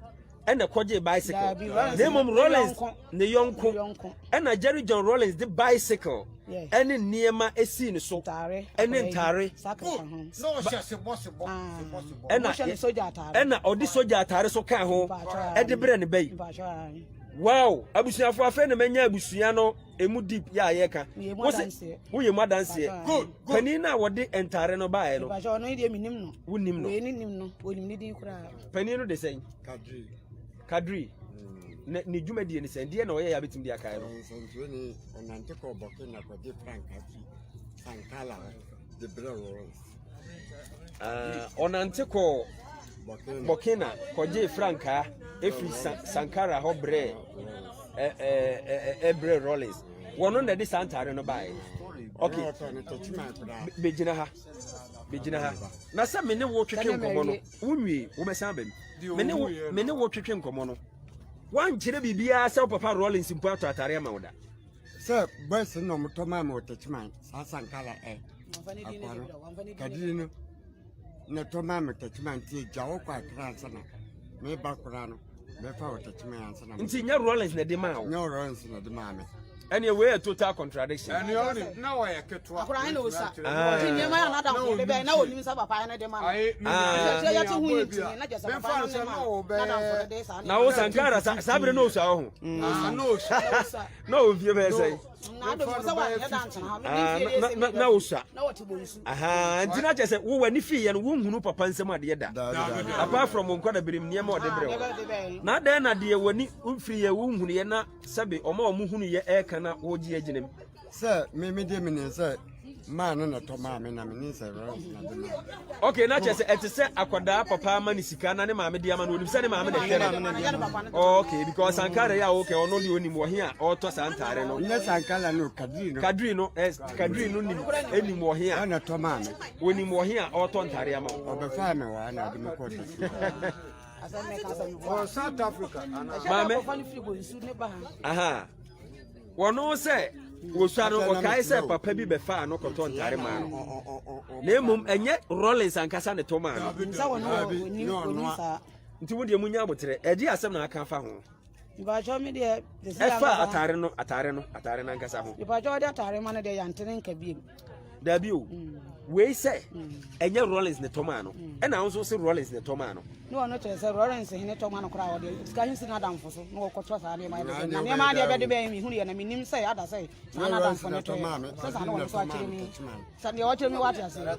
ɛna ɛkɔgye bicycle. Na mmom Rawlings ne yɔnko ɛna Jerry John Rawlings de bicycle ɛne nneɛma esii ne so ɛne ntaare. Ɛna ɛna ɔde sogya ataare so kaa ho ɛde brɛ ne bɛ yi. Wow, abusuafo afei na manya abusua no emu deep yɛ a yɛka. Wose woyɛ mu adanseɛ. Panin no a wɔde ntaare no baeɛ no. Wonim no. Panin no de sɛn? Kadri. Kadri. Ne ne dwumadie ne sɛn? Deɛ na ɔyɛ yɛ abɛtumi de akae no. Nsɛntwerɛni ɔnante kɔɔ Burkina kɔgye frankaa fi Sankala hɔ de brɛ Lawrence. Ah, ɔnante kɔɔ Burkina kɔgye frankaa efiri Sankara hɔ brɛ ɛbrɛ Rawlings. Wɔn na ɛde saa ntaare no baeɛ. Okay. Bɛgyina ha. Bɛgyina ha. Na sɛ me ne wo twetwe nkɔmmɔ no, wonwie, wobɛsan aba mu. Me ne wo me ne wo twetwe nkɔmmɔ no, woankyerɛ biribiara sɛ wo papa Rawlings mpo atɔ atare ama wo da. Sɛ boys no na wɔtɔ maa me wɔ Techiman, saa Sankala ɛ, akwa no, Kadiri no na ɛtɔ maa me Techiman nti agya wo kɔ Accra ansa na meba koraa no. Mɛfa wɔ Techiman ansa na. Nti nyɛ Rawlings na ɛde maa wo. Nyɛ Rawlings na ɛde maa me. Ɛnna wei yɛ total contradiction. Ɛnna ɔne na ɔyɛ ketewa. Akora ne osa. Ɔte nneɛma yɛ anada ho de bɛn na onim sɛ papa ne de ma no. Kyerɛ yɛ te ho yi ntini na kyerɛ sɛ papa ne ma no. Na damfo de saa. Na wo Sankara saa bere na osa wɔ ho. Na osa. Na ofie bɛyɛ sɛ. Na ado sɛ wa yɛ da ntena ha. Na na osa. Na wɔte bonsu. Aha nti na kyerɛ sɛ wo w'ani fii yɛ no wonhunu papa nsɛm adeɛ da. Apart from nkɔda birim nneɛma ɔde brɛ wo. Na adɛn na deɛ w'ani mfiri yɛ wonhunu yɛ na sɛbe ɔma ɔmo hunu yɛ ɛɛka na wɔgye agyina mu. Sɛ me me deɛ menim sɛ maa no na ɛtɔ maa me na menim sɛ Lawrence na de maa me. Okay, na kyerɛ sɛ ɛte sɛ akwadaa papa ama ne sika na ne maame de ama no onim sɛ ne maame na ɛhwɛ no. Okay, because Sankara yɛ a okay ɔno deɛ onim wɔ he a ɔretɔ saa ntaare no. Nyɛ Sankara no Kadiri no. Kadiri no eh, Kadiri no nim enim wɔ he a. Ɔna tɔ maa me. Onim wɔ he a ɔretɔ ntaare ama wo. Ɔbɛfaa me wɔ ha na ɔde me kɔɔ Tasima. Wɔ South Africa anaa. Maame. Aha. Wɔno sɛ wɔsua no wɔkae sɛ papa bi bɛfaa no kɔtɔ ntare maa no. Na mmom ɛnyɛ Rollins ankasa ne tɔ maa no. Nti wo deɛ munya aboterɛ. Ɛgye asɛm na aka afa ho. Mpatsɔ mi deɛ. Ɛfa atare no atare no atare no ankasa ho. Mpatsɔ ɔde atare ma no deɛ yante ne nka biem. Dabi o. Wei sɛ ɛnyɛ Rollins ne tɔ maa no. Ɛna wo nso se Rollins ne tɔ maa no. Ne ɔno kyerɛ sɛ Rollins hene tɔ ma no koraa ɔde sika he si n'adamfo so na wɔkɔtɔ saa nneɛma yɛ sɛ na nneɛma adeɛ bɛde bɛn mehunu yɛ na menim sɛ ada sɛ saa n'adamfo ne tɔ yɛ sɛ saa na ɔno nso akyerɛ mi sɛ deɛ ɔkyerɛ mi wate aseɛ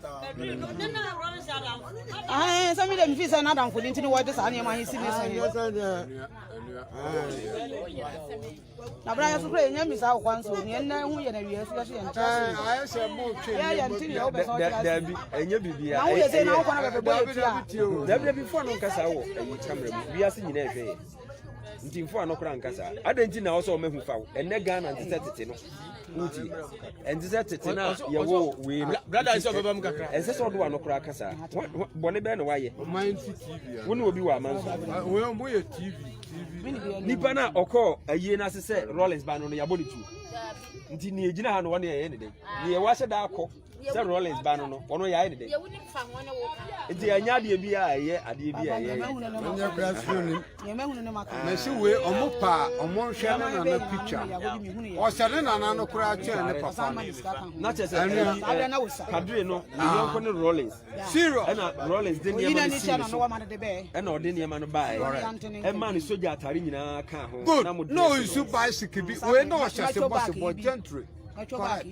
Ae, sɛ mi deɛ mefi sɛ n'adamfo ne nti ne wɔde saa nneɛma he si ne so he. Na bra yɛ so kura yɛnya mmisa wo kwan so neɛ nna ho yɛ na wie so yɛso yɛnte ase Ayɛ sɛ mo twe yɛ yɛ nte neɛ wopɛ sɛ ɔkyerɛ ase Dabi, ɛnyɛ biribi a. Na woyɛ sɛ na wokɔ na bɛbɛbɔ yɛ ti a. Dabi dabi fo ano nkasa wɔ ɛyi kamera mu. Wiase nyinaa ɛhwɛ yɛ. Nti mfo ano koraa nkasa. Adɛn nti na ɔsɛ ɔmahu fa wo? Ɛnnɛ Ghana nte sɛ tete no. Wotie? Ɛnte sɛ tete no a yɛwɔ wei no. Brother, ɛsɛ ɔbɛba mu kakra. Ɛnsɛ sɛ ɔde w'ano koraa kasa. Bɔne bɛn na wayɛ? Ɔman nti TV a. Wo ne obi wɔ aman so. Wei ɔmo yɛ TV TV. Nipa no a ɔkɔɔ ayie no ase sɛ Rawlings ba no no yɛabɔ ne tuo. Nti nea egyina ha no wɔn yɛyɛ ne dɛn? Nea wahyɛ da akɔ sɛ Rawlings ba no no ɔno yɛayɛ ne dɛn? Nti ɛnyɛ adeɛ bi a ɛyɛ adeɛ bi a ɛyɛ. Ɛnyɛ kura soro nim. Mɛsi wei ɔmo pa ɔmo nhwɛ ne nana picture ɔsɛ ne nana no koraa kyɛn ne papa no. Na kyerɛ sɛ ɛyi Kadiri no ne yɔnko ne Rawlings. Serious. Ɛna Rawlings de nneɛma no sii ne so. Ɛna ɔde nneɛma no baeɛ. Ɛmaa ne sogya atare nyinaa kaa ho. Good. Na mo Na dress ɔnsu no. bicycle bi wei na ɔhyɛ sebɔ sebɔ gentry. Correct.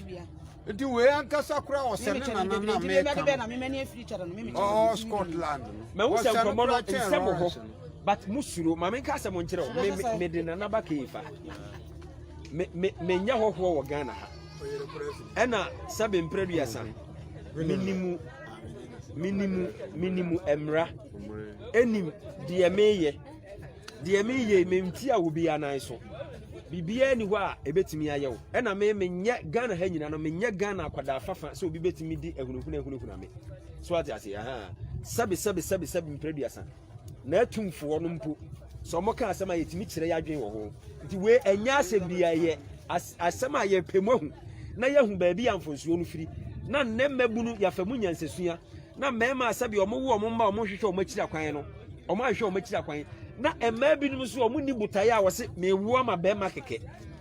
Nti wei ankasa koraa ɔsɛ ne nana na meka no. Ɔɔ Scotland no. Mahu sɛ Ɔsɛ no nkɔmmɔ no koraa kyɛn nsɛm wɔ Lawrence hɔ no. but mo suro ma menka asɛm nkyerɛ wo. Me me mede nana ba keefa. Me me menyɛ hɔhoɔ wɔ Ghana ha. Ɛna sɛbe mprɛduasa menimu menimu menimu mmara ɛnim deɛ meyɛ deɛ meyɛ mentia obi anan so biribiara ni hɔ a ɛbɛtumi ayɛ wo ɛna me menyɛ Ghana ha nyina no menyɛ Ghana akwadaa fafa sɛ obi bɛtumi di ahunahuna ahunahuna me so ate ase aha sɛbe sɛbe sɛbe sɛbe mprɛduasa N'atumfoɔ no mpo, sɛ wɔka asɛm a yɛtumi kyerɛ yɛn adwene wɔ ho. Nti wei ɛnyɛ asɛm bi ɛyɛ asɛm a yɛpɛ mu ahu na yɛahu baabi a mfonsoɔ no firi. Na nnɛ mmabunu yɛafa mu nyansasua na mmarima a sɛbi wɔn wo wɔn mma wɔn nhwehwɛ wɔn akyiri akwan no wɔn ahwehwɛ wɔn akyiri akwan na mmaa binom nso wɔn nni botaeɛ a wɔse mewo ama bɛrima kɛkɛ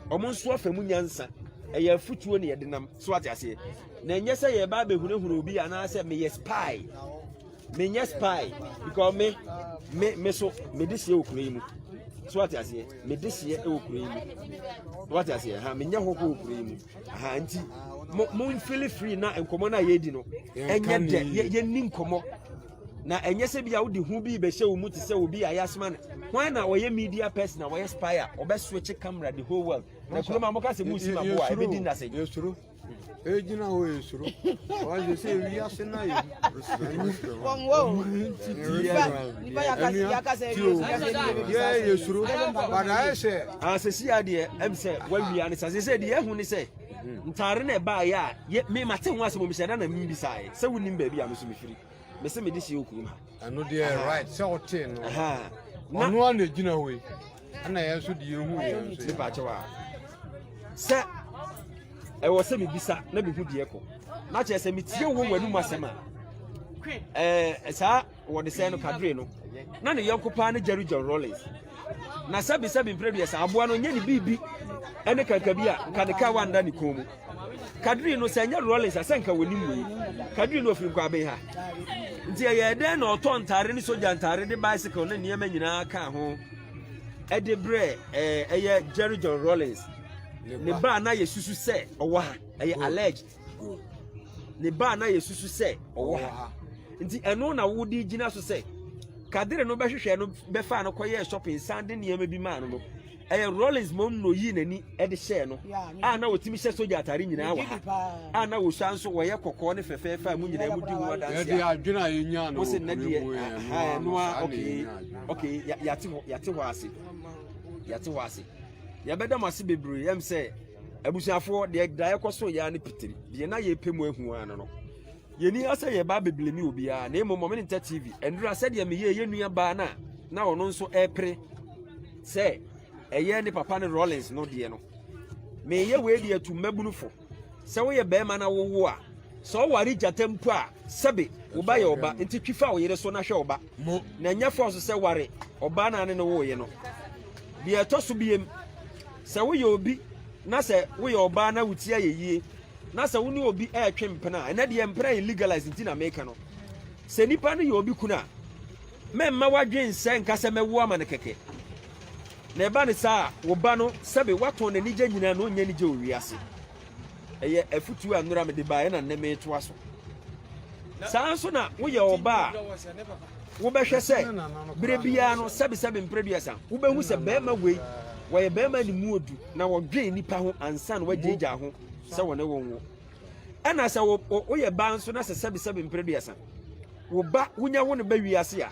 wɔn nso afa mu nyansa ɛyɛ afutuo na yɛde nam so ate aseɛ na ɛnyɛ sɛ yɛba abɛhunahuna obi anaasɛ meyɛ spy menyɛ spy because me me me so me de hyɛ wɔ kuro yi mu so wate aseɛ me de hyɛ wɔ kuro yi mu wate aseɛ ha menyɛ hɔho wɔ kuro yi mu ha nti mo mo nfili free na nkɔmɔ no a yɛredi no ɛnyɛ dɛ yɛnni nkɔmɔ na ɛnyɛ sɛ bi a wode ho bi bɛhyɛ wo mu te sɛ obi a yɛasoma no hwan na ɔyɛ media person a wɔyɛ spy a ɔbɛ switch camera the whole world na kurom a moka sɛ mu si ma bo a ɛbɛdi nnasɛ Egyina hɔ esuro. Wɔn sɛ wiase na yɛ. Yɛ yɛ suro. Bada ayɛ sɛ. Asesi adeɛ ɛm sɛ wawia ne sa sɛ deɛ ɛho ne sɛ ntaare na ɛbaayɛ a yɛ me mate ho asɛm omihyɛ da na mi bisaeɛ sɛ wonim baabi a me so mefiri me sɛ mede hyɛ okurum ha. Ɛno deɛ right sɛ ɔtee no. Ɔno a na egyina hɔ yi. Ɛna yɛn nso deɛ ehu yɛn nso. Nipa akyɛw a sɛ ɛwɔ sɛ mebisa na mehu deɛ kɔ na kyerɛ sɛ metie wo w'anum asɛm a ɛɛ saa wɔde sɛ no kadre no na ne yɔnko paa ne Jerry John Rawlings na sɛbi sɛbi mpere deɛ sɛ aboa no nyɛ ne biribi ɛne kankabi a nka ne kaa wanda ne kɔn mu Kadiri no sɛ ɛnyɛ Rawlings a sɛ nka wɔnim wei. Kadiri no ɔfiri Nkwaben ha. Nti ɛyɛ dɛn na ɔtɔ ntaare ne sogya ntaare de bicycle ne nneɛma nyinaa kaa ho ɛde brɛ ɛɛ ɛyɛ Jerry John Rawlings ne ba a na yɛsusu sɛ ɔwɔ ha ɛyɛ alleged ne ba a na yɛsusu sɛ ɔwɔ ha nti ɛno na wode gyina so sɛ Kadiri no bɛhwehwɛ no bɛfaa no kɔyɛɛ shopping san de nneɛma bi maa no no Ɛyɛ Rawlings mmom na oyii n'ani de hyɛɛ no a na otumi hyɛ sogya atare nyinaa wɔ ha a na wosua nso wɔyɛ kɔkɔɔ ne fɛfɛɛfɛ a mo nyinaa mu di ho adanse a adwene a yɛnyaa no wose nnɛ deɛ ɛno a okay okay yɛate hɔ yɛate hɔ ase yɛate hɔ ase yɛbɛda mo ase bebree ɛm sɛ abusuafoɔ deɛ da ɛkɔ so yɛ ne pitiri deɛ na yɛpɛ mu ahu ano no Yɛnni ha sɛ yɛreba abɛblemi obiara, na mmom Ɔmenenta TV, ɛnora sɛdeɛ meyɛɛ yɛn nua baa no a na ɔno nso ɛrepere sɛ ɛyɛ ne papa ne Rawlings no deɛ no, meyɛ wei deɛ atu mmabunu fo sɛ woyɛ bɛrima na wowo a, sɛ ɔware gyata mpo a, sɛbe wo ba yɛ ɔba, nti twi fa wo yere so na hwɛ ɔba, na ɛnyɛ fɔɔso sɛ ware ɔbaa no a ne ne woeɛ no. Deɛ ɛtɔ so biem, sɛ woyɛ obi na sɛ woyɛ ɔbaa na wo ti ayɛ yie, na sɛ wo ne obi retwe mpena a, ɛnɛ deɛ mpena yɛ legalize nti na meka no, sɛ nipa no yɛ obi kunu a, mɛmma w'adwene nsɛ nka sɛ mɛwo ama no kɛkɛ. Na ɛba no saa a, wo ba no, sɛbe woatɔn n'anigye nyinaa na ɔnnya anigye wɔ wiase. Ɛyɛ afutuo a nnora mede baeɛ na nnɛ meretoa so. Saa nso na woyɛ ɔba a, wobɛhwɛ sɛ berɛ biara no sɛbesɛbe mprɛduasa wobɛhu sɛ barima wei wɔyɛ barima ne mu odu na wɔdwen nnipa ho ansa na wagyaagyaa ho sɛ wɔne wo nwo. Ɛna sɛ woyɛ ba nso na sɛ sɛbesɛbe mprɛduasa wo ba wonya wo no ba wiase a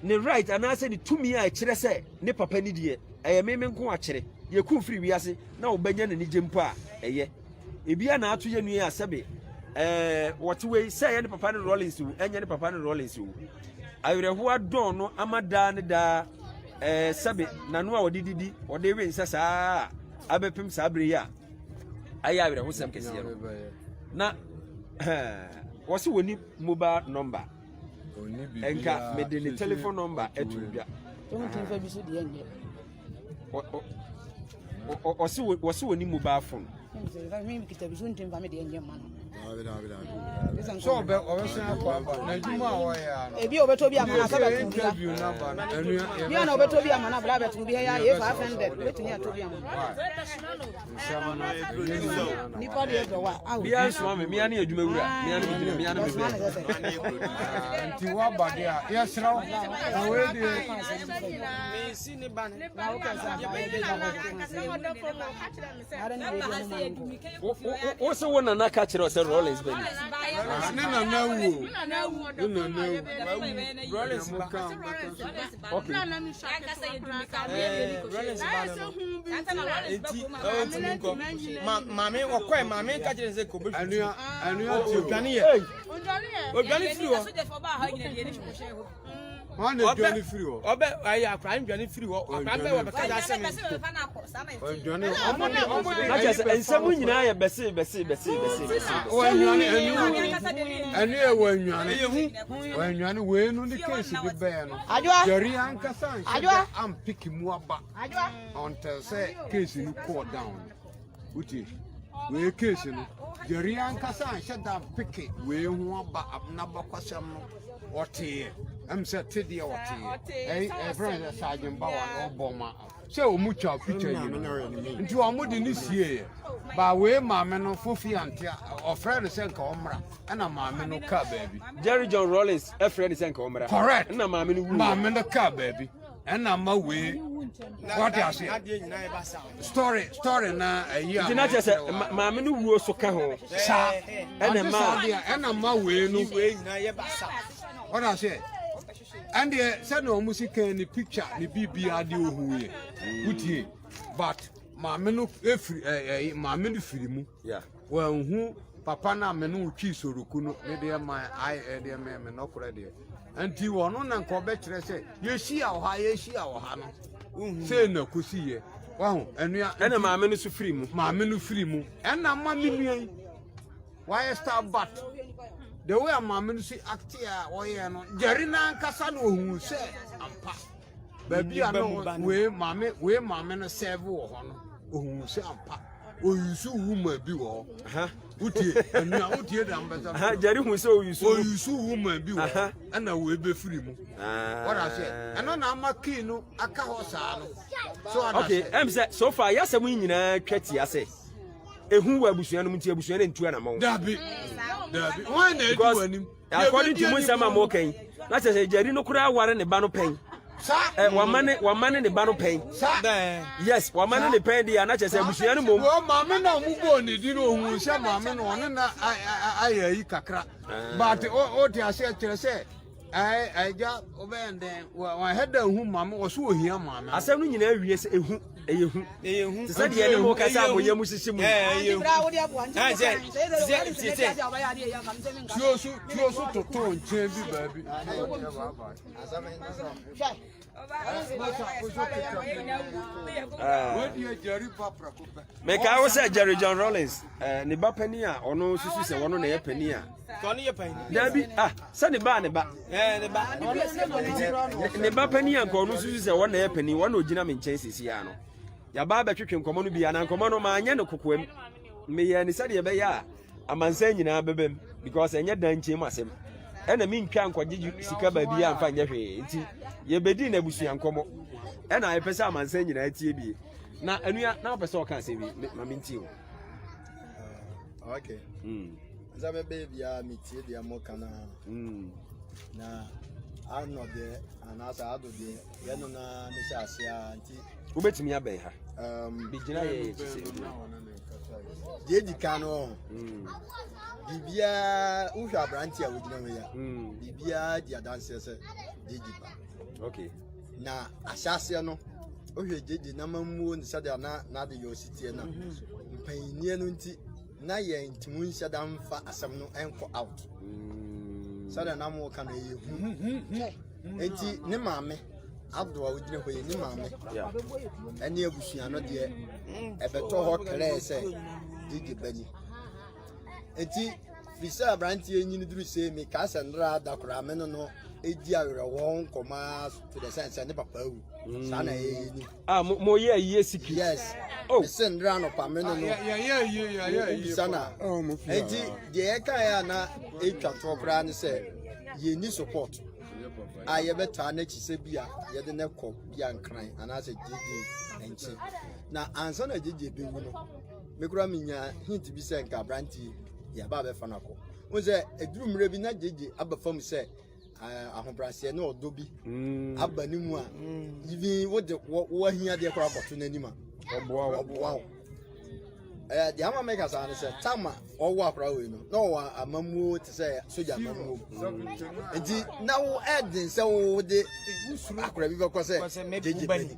ne right anaasɛ ne tumi a ɛkyerɛ sɛ ne papa ni deɛ ɛyɛ meme nko akyerɛ yɛku firi wiase na wobɛnya n'anigye mpo a ɛyɛ Ebia na ato yɛn nua yi a sɛbe ɛɛ wɔte wei sɛ ɛyɛ ne papa ne Rawlings o, ɛnyɛ ne papa ne Rawlings o. Awerɛhoɔ adɔn no ama daa ne daa ɛɛ sɛbe n'ano a ɔde didi, ɔde we nsa saa a abɛpem saa bere yi a ayɛ awerɛhosɛm kɛseɛ no. Na ɛɛ wɔse wɔni mobile number. Nka mede ne telephone number ato dwa. Ɔse wɔni mobile phone. Sɛ ɔbɛ ɔbɛsan akɔ aba na adwuma a ɔyɛ ano. Ebi a ɔbɛtɔ bi ama na sɛ bɛtɔn bi a. Bi a na ɔbɛtɔ bi ama na bla bɛtɔn bi ya yɛ 500 bɛtumi atɔ bi ama. Nipa deɛ dɔ wa. Bia nsoma me mia ne adwuma wura mia ne megyina mia ne mebɛ. Nti waba deɛ a yɛsrɛ wo na wei deɛ. Mesi ne ba ne. Wo se wo nana ka kyerɛ sɛ Rollins bɛ ni. Ne nana wu o. Ne nana wu. Rollins ba. Okay. Rollins ba no. Eti ɔntumi nkɔ. Maame ɔkɔɛ maame ka kyerɛ sɛ kò bɛ. Anua anua ti o. Odwane yɛ. Odwane firi hɔ. Wọn na dwane firi hɔ. Ɔbɛ ayi akora ndwane firi hɔ. Akora bɛ wɔ bɛka asɛm yi. Ɔdwane ɔmo de ɔmo de. Na kyerɛ sɛ nsɛm nyinaa yɛ bɛse bɛse bɛse bɛse bɛse. Wɔnwane ɛnu ɛnu yɛ wɔnwane. Wɔnwane wei no ne keesi bi bɛyɛ no. Adwoa. Jerry ankasa nhyɛ Adwoa. da ampiki mu aba. Adwoa. Until sɛ keesi no kɔɔ down. Wotie wei keesi no Jerry ankasa anhyɛ da ampiki wei ho aba n'abakɔsɛm no ɔteeɛ ɛm sɛ te deɛ ɔteeɛ ɛyi ɛfrɛ sɛ Sergeant Bawa na ɔbɔ ma sɛ ɔmo twa picture yi no nti ɔmo de ne sieeɛ ba wei maame no fofi ante ɔfrɛ no sɛ nka ɔmmra ɛna maame no kaa baabi. Jerry John Rawlings ɛfrɛ no sɛ nka ɔmmra. Correct. Ɛna maame no wu. Maame no kaa baabi ɛna ma wei wɔte aseɛ story story na ɛyi a. Nti na kyerɛ sɛ maame no wuo so ka ho. Saa ɛna ma ɛna ma wei no. Wɔte aseɛ ɛndeɛ sɛdeɛ wɔn si kan ne picture ne biribiara de ohu yɛ wotie but maame no efiri ɛɛ maame no firi mu wɔnhu papa no a me no twi soroku no ne deɛ ma ayɛ ɛdeɛ mɛ me nɔkorɛ deɛ nti wɔn na nka ɔbɛkyerɛ sɛ yɛhyia wɔ ha yɛhyia wɔ ha no sei na kosi yɛ wahu ɛnua ɛna maame no so firi mu maame no firi mu ɛna ma me nua yi wayɛ star but the way a maame no si acte a ɔyɛ no gyɛre n'ankasa na ohun sɛ ampa baabi a no wei maame wei maame no sɛɛve wɔ hɔ no ohun sɛ ampa oyusu wuma bi wɔ hɔ wotie ɛnua wotie da mbɛsɛ gyɛre hu sɛ oyusu oyusu wuma bi wɔ hɔ ɛna wei bɛfiri mu wɔda sɛ ɛno na ama kii no aka hɔ saa no so ɔda okay sɛ ɛm sɛ so far yɛasɛm yi nyinaa twa tia sɛ ehu wɔ abusua no mu nti abusua no ntu anamɔn. Dabi dabi wɔn na edi wɔn anim. According to mu nsɛm a mo kɛn na kyerɛ sɛ gyari no koraa ware ne ba no pɛn. Ɛ wama ne wama ne ne ba no pɛn. Yes wama ne ne pɛn deɛ na kyerɛ sɛ abusua no mom. Wɔ maame na ɔmo bɔɔ ne din ohun sɛ maame no ɔne na ayɛ ayi kakra but o te aseɛ kyerɛ sɛ. Ɛɛ ɛgya wobɛyɛ dɛn wɔahɛ da ehu maame wɔ so ohia maame. Asɛm no nyinaa wie sɛ ehu ɛyɛ hu. Ɛyɛ hu. Te sɛ deɛ ne mo kasa a mo yam hyehye mu. Ɛyɛ hu. Tuo so tuo so toto nkyɛn bi baabi. Mekae wo sɛ Jerry John Rawlings eh, ne ba panin a ɔno susu sɛ ɔno na ɛyɛ panin a. Dabi ah sɛ ne ba ne ba. Ne ba panin a nka ɔno susu sɛ ɔno na ɛyɛ panin ɔno na ogyina me nkyɛn sisi ya no. Yaba abɛtwetwe nkɔmɔ no bi ana nkɔmɔ no maanyɛ no kokoam. Meyɛ ne sɛdeɛ ɛbɛyɛ a amansan nyinaa bɛbɛm because ɛnyɛ dan nkyɛn mu asɛm. Ɛna mentwa nkɔgye sika baabi a mfa nyɛ hwee nti yɛbɛdi n'abusua nkɔmɔ. Ɛna ɛpɛ sɛ amansan nyinaa tie bie. Na anua na wopɛ sɛ ɔka asɛm bi ma mentie o. Ah, okay. Mm. Nsa mɛbɛyɛ biara metie deɛ moka no a. Mm. Na anɔ deɛ anaasɛ ado deɛ yɛno na mehyɛ ase a nti. Wobɛtumi abɛn ha. Um, Bɛgyina yɛ yɛ kyesɛ. Deɛ di kan no mm. biribiara wohwɛ aberante a wogyina hɔ yi a mm. biribiara di adanseɛ sɛ gyegye ba. Okay. Na ahyɛaseɛ no wohwɛ gyegye n'amammuo ne sɛdeɛ na n'ade yɛ ɔsi teɛ no a mpanyinnie no nti na yɛn ntumi nhyɛ da mfa asɛm no nkɔ out sɛdeɛ na mo ka no ɛyɛ hu nti ne maame ado a wogyina hɔ yi ne maame ɛne abusua no deɛ ɛbɛtɔ hɔ klɛɛ sɛ gyegye bani nti firi sɛ aberanteɛ nyini duru sei mekaa sɛ nnora da koraa me no no. di awerɛhoɔ nkɔmɔ ara to the sense sɛ ne papa awu. Saa na ɛyɛ ni. Ah, mo mo yɛ ayie secret. Yes. Oh. Mese ndra anɔpa me ne no. Yɛyɛ ayie, yɛyɛ ayie. Wobisa na. Oh, mo fi. Enti deɛ yɛkaeɛ a na ɛtwa toɔ koraa ne sɛ yɛnni support a yɛbɛtaa n'akyi sɛ bi a yɛde no kɔ bi a Nkran anaasɛ gyegye nkyi. Na ansa na gyegye bɛwu no, me koraa menya hint bi sɛ nka aberanteɛ yɛba abɛfa no akɔ. Wohu sɛ ɛduru mmerɛ bi na gyegye aba fam sɛ ahobrɛaseɛ ne ɔdɔ bi aba ne mu a even wode woahia deɛ koraa kɔto n'anim a ɔboa wo. Ɔboa wo. Ɛɛ deɛ ama meka saa ne sɛ tam a ɔwɔ akora wei no na ɔwɔ amammuo te sɛ sogya amammuo mu, nti na wo ɛden sɛ wode akora bi bɛkɔ sɛ gyegye bani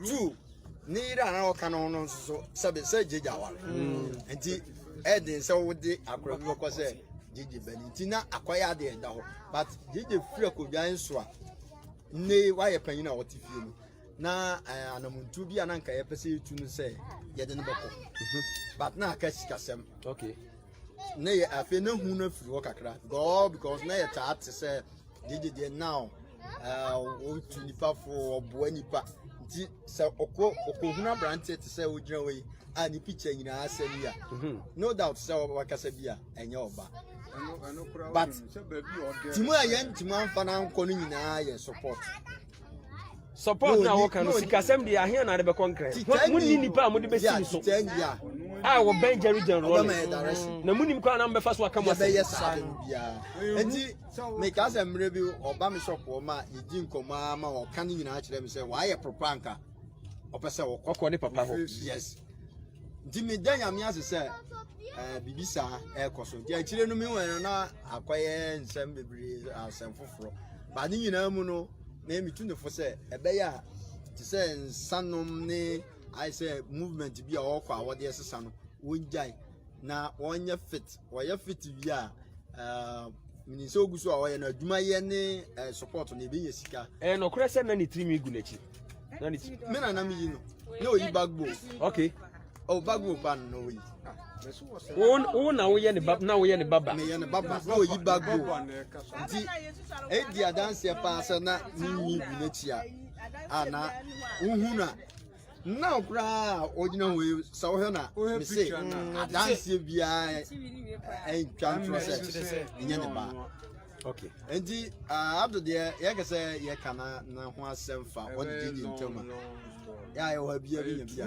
two ne yere a na ɔka no ho no nso so sɛbe sɛ gyegye aware, nti ɛden sɛ wode akora bi bɛkɔ sɛ gyegye bani, nti na akɔyɛ adeɛ ɛda hɔ. But gyegye firi akonnwa nso a nne wayɛ panyin a ɔte fie no na anamontuo bi a na nka yɛpɛ sɛ yɛtu no sɛ yɛde no bɛkɔ, but na aka sikasɛm. Ne yɛ afei na hu no afiri hɔ kakra god because na yɛtaa te sɛ gyegye deɛ now wɔtu nipa fo, ɔboa nipa, nti sɛ ɔkɔ ɔkɔhunu aberanteɛ te sɛ ogyina hɔ yi a ne picture nyinaa asɛm yi a, no doubt sɛ wakasa bi a ɛnyɛ ɔba. But timu a yɛn timu amfa no ankɔ no nyinaa yɛ support. Support na wɔka no, sikasɛm deɛ ahea na ade bɛkɔ Nkran. Munni nipa a mode bɛsi no so a wɔbɛn Jerry John Rawlings na munim kwan na mobɛfa so aka mo asɛm. Yɛbɛyɛ saa de no biara, nti meka sɛ mmerɛ bi ɔba me shop hɔ ma yɛdi nkɔmmɔ a ma ɔka no nyinaa kyerɛ me sɛ wayɛ proper anka ɔpɛ sɛ ɔkɔ ɔkɔ ne papa hɔ. Yes, nti meda Nyame ase sɛ biribi saa ɛrekɔ so, nti akyire no mehu no na akɔyɛ nsɛm bebree, asɛm foforɔ ba ne nyinaa mu no na metu ne fo sɛ ɛbɛyɛ a te sɛ nsanom ne ayɛ sɛ movement bi a ɔrekɔ a wɔde ɛsesa no, wɔngyae na wɔnyɛ fit. Wɔyɛ fit wie a, menim sɛ ogu so a ɔyɛ no adwumayɛ ne support no ɛbɛnya sika. Ɛyɛ nɔkorɛ sɛ na ne tirinwi gu n'akyi na ne ti Me nana meyi no na oyi bagbo. Oh, bagbo pa no na oyi. Wo na woyɛ ne ba na woyɛ ne baba? Meyɛ ne baba na oyi bagbo, nti ɛdi adanseɛ paa sɛ na ne nwi gu n'akyi a na wohu no a na koraa a ɔgyina hɔ yi sɛ wohwɛ na mese adanseɛ biara ɛntwa ntorɔ sɛ ɛnyɛ ne ba. Nti Abdo deɛ yɛkɛ sɛ yɛka na na ho asɛm fa ɔne gyegye ntam a yɛ a yɛwɔ ha bia bi nya bia.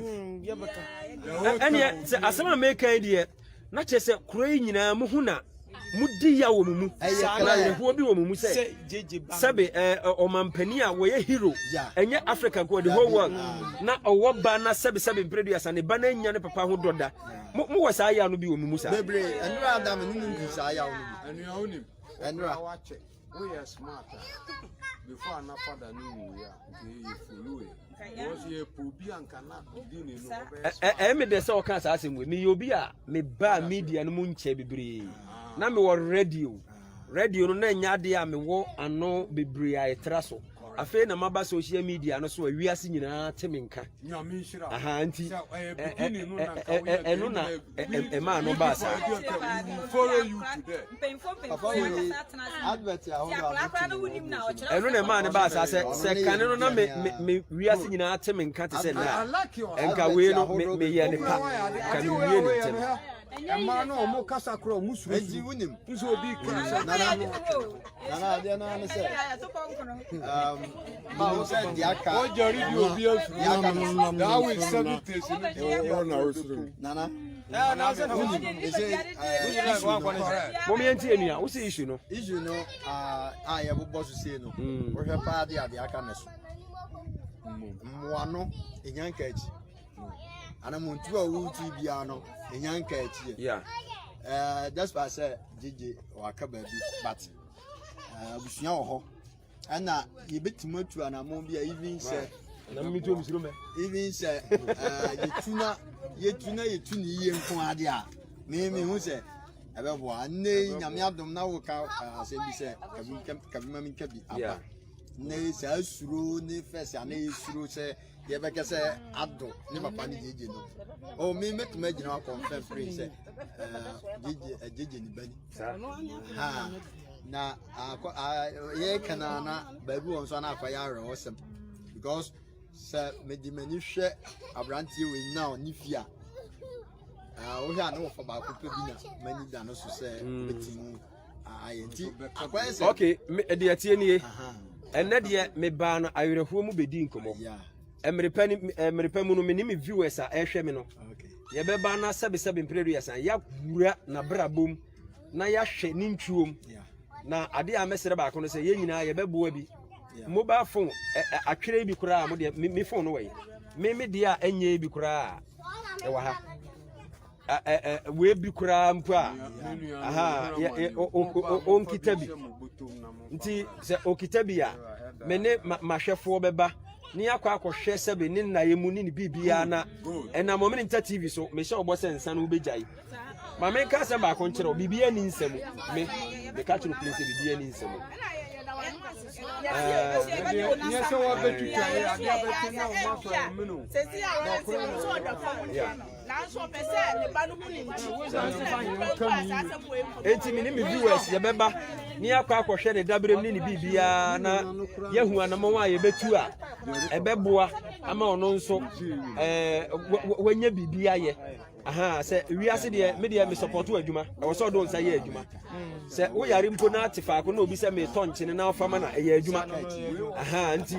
Ɛneɛ sɛ asɛm a meka yi deɛ na kyerɛ sɛ kuro yi nyinaa muhu na mudi ya wɔ mo mu Ɛyɛ na awerɛhoɔ bi wɔ mo mu sɛ sɛbe ɔmampanin a wɔyɛ hero ɛnyɛ Africa nko, the whole world, na ɔwɔ ba na sɛbe sɛbe mprɛduasa ne ba no anya ne papa ho dɔ da. Mowɔ saa yaw no bi wɔ mo mu saa? Bebree. Ɛnora ada me ne no di saa yaw no bi. Ɛnua wonim. Ɛnora. Wakyɛ woyɛ smart a before ana fada no wuyi a nka yɛ follow yɛ because yɛ pɛ obi a nka na beginning no ɔbɛyɛ smart. Ɛyɛ me dɛ sɛ ɔka saa asɛm wei. Meyɛ obi a mebaa media no mu nkyɛ bebree na mewɔ radio. Radio no na ɛnyɛ adeɛ a mewɔ ano bebree a ɛtra so. Afei na maba social media no so a wiase nyinaa te me nka. Nyame nhyira. Aha, nti Sɛ ɛyɛ beginning no na nka woyɛ ɛno na ɛmaa no baa saa. We will follow you to there. Papa wei advert ahodoɔ a motumi wɔ so. Ɛno na ɛmaa no baa saa sɛ kane no na me wiase nyinaa te me nka te sɛ nnɛ I a like your ɛnka wei no meyɛ ne pa nka mewie ne ntɛm. Ɛmaa no ɔmo kasa korɔ ɔmo suro Enti wonim nso obi kasa. Nana, Nana, adeɛ no ara ne sɛ menim sɛ deɛ aka Ɔgya redi obi deɛ aka no asuro that week 7 days no Wo na wosuro. Nana, wonim ɛsɛ issue no. Mom yɛntie nua wo sɛ issue no. Issue no a yɛbobɔ so sei no, wohwɛ paa de adeɛ aka ne so mmoa no ɛnya nka akyi anamontu a wotu biara no ɛnya nka akyi. Despite sɛ gyegye waka baabi, but abusua wɔ hɔ ɛna yɛbɛtumi atu anammɔn bi a even sɛ Na metu mesuro mɛ. Even sɛ yɛtu na yɛtu ne yie nko ade a me hu sɛ ɛbɛboa. Nne Nyame adom na woka asɛm bi sɛ kabi kabi ma menka bi aba ne saa suro ne fɛs a na yɛsuro sɛ yɛbɛkɛ sɛ Ado ne papa ne gyegye no o, me mɛtumi agyina hɔ confirm pray sɛ gyegye ne bani ha. Na akɔ yɛreka no na baabi wɔ nso na akɔyɛ awerɛhɔsɛm because sɛ mede m'ani hwɛ aberanteɛ wei now ne fie a wohwɛ a ne wɔfa baako pɛ bi na m'ani da no so sɛ bɛtumi ayɛ nti akɔyɛ sɛ. Ok, deɛ ɛteɛ nie, ɛnɛ deɛ mebaa no awerɛhoɔ mu bɛdi nkɔmmɔ. Mmerɛ pa ni mmerɛ pa mu no me ne me viewers a ɛrehwɛ me no yɛbɛba na sɛbesɛbe mprɛ duasa yɛawura n'abrabɔ mu na yɛahwɛ ne ntwuom na adeɛ a mɛsrɛ baako no sɛ yɛn nyinaa yɛbɛboa bi mobile phone atwerɛ bi koraa mo deɛ me phone no wɔ yi me me deɛ a ɛnyɛ bi koraa ɛwɔ ha wei bi koraa mpo a ɔnkita bi nti sɛ ɔkita bi a me ne mahwɛfoɔ bɛba ne akɔ akɔhwɛ sɛbe ne nnaeɛ mu ne ne biribiara na ɛnam ɔmene nta tv so mehyɛ ɔbɔ sɛ nsa no wobɛgyae ma menka asɛm baako nkyerɛ wo biribiara ni nsa mu me meka kyerɛ pili sɛ biribiara ni nsa mu. Enti me ne me viewers yɛbɛba ne yɛakɔ akɔhwɛ ne daberem ne ne biribiara na yɛahu anamɔn a yɛbɛtu a ɛbɛboa ama ɔno nso ɛɛ wanya biribi ayɛ. Aha, sɛ wiase deɛ me deɛ me support adwuma ɛwɔ sɛ ɔde wo nsa yɛ adwuma sɛ woyare mpo na ate faako na obi sɛ metɔ nkyene na ɔfa ma na ɛyɛ adwuma aha nti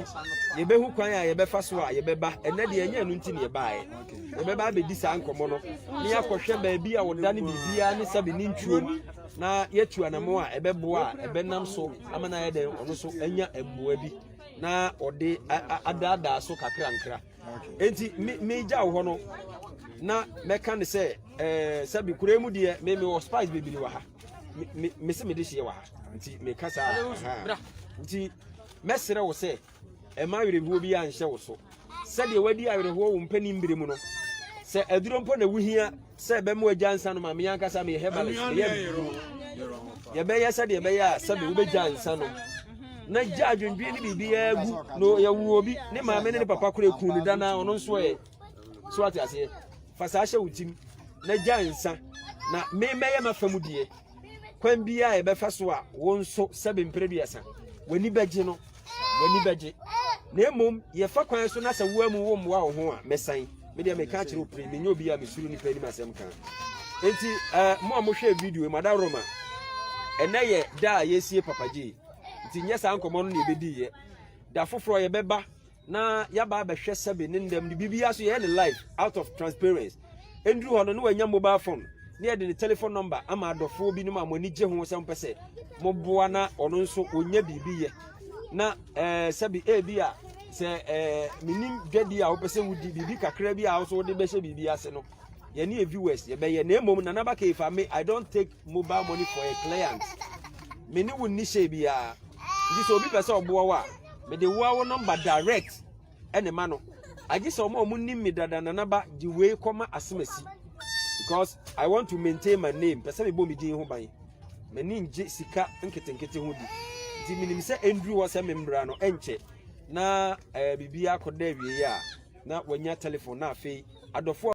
yɛbɛhu kwan a yɛbɛfa so a yɛbɛba ɛnɛ deɛ ɛnyɛ ɛno nti ne yɛbaeɛ yɛbɛba abɛdi saa nkɔmmɔ no ne yɛakɔhwɛ baabi a wɔda ne biribiara ne sɛbe ne ntwuom na yɛatu anamo a ɛbɛboa a ɛbɛnam so ama no ayɛ dɛn ɔno so anya mmoa bi na ɔde adaadaa so kakra nkra Enti me megya wo hɔ no na mɛka ne sɛ ɛɛ sɛbi kura mu deɛ me me wɔ spice bebree wɔ ha me me me se me de hyɛ wɔ ha nti meka saa aha nti mɛsrɛ wo sɛ ɛma awerɛhoɔ bi anhyɛ wo so sɛdeɛ wadi awerɛhoɔ wo mpanin bere mu no sɛ aduro mpo na wohia sɛ ɛbɛma wagya nsa no ma me ankasa meyɛ herbalist meyɛ aduro yɛbɛyɛ sɛdeɛ ɛbɛyɛ a sɛbe wobɛgya nsa no na gya adwendwen ne biribiara gu na yɛwo obi ne maame ne ne papa kora eku ne da na ɔno nso ɛ so ate aseɛ fa saa hyɛ wo tim na gya nsa na me mɛyɛ m'afa mu deɛ kwan biara a yɛbɛfa so a wo nso sɛbe mpere duasa w'ani bɛgye no w'ani bɛgye na mmom yɛfa kwan so na sɛ woa mu wo mmoa wo ho a mɛsan me deɛ meka akyerɛ wo pere menyɛ obi a mesuro nipa anim asɛm ka enti eh, mo a mohwɛ video yi mada roma ɛnɛ yɛ da a yɛsie papa gye nti nyɛ saa nkɔmmɔ no na yɛbɛdiiɛ da foforɔ yɛbɛba na yɛaba abɛhwɛ sɛbe ne ndɛm de biribiara so yɛyɛ ne live out of transparency ɛnduru hɔ no ne wanya mobile phone ne yɛde ne telephone number ama adɔfoɔ binom a mo ani gye ho sɛ mopɛ sɛ moboa na ɔno nso ɔnya biribi yɛ na ɛɛ sɛbi ebi a sɛ ɛɛ menim dwadi a wopɛ sɛ wodi biribi kakra bi a wo so wode bɛhyɛ biribi ase no yɛne yɛ viewers yɛbɛyɛ na mmom Nana Bakeifa me I don't take mobile money for a client me ne wo nni hyɛ biara nti sɛ obi pɛ sɛ ɔboa wo a mede woa wo number direct ɛne ma no agye sɛ ɔmo a ɔmo nim me dada Nana Ba gye wei kɔma asemasi because I want to maintain my name pɛ sɛ mebɔ me din ho ban m'ani ngye sika nketenkete ho di nti menim sɛ ɛnduru hɔ sɛ membra no ɛnkyɛ na ɛɛ eh, biribi akɔda awie a na wanya telephone na afei adɔfoɔ.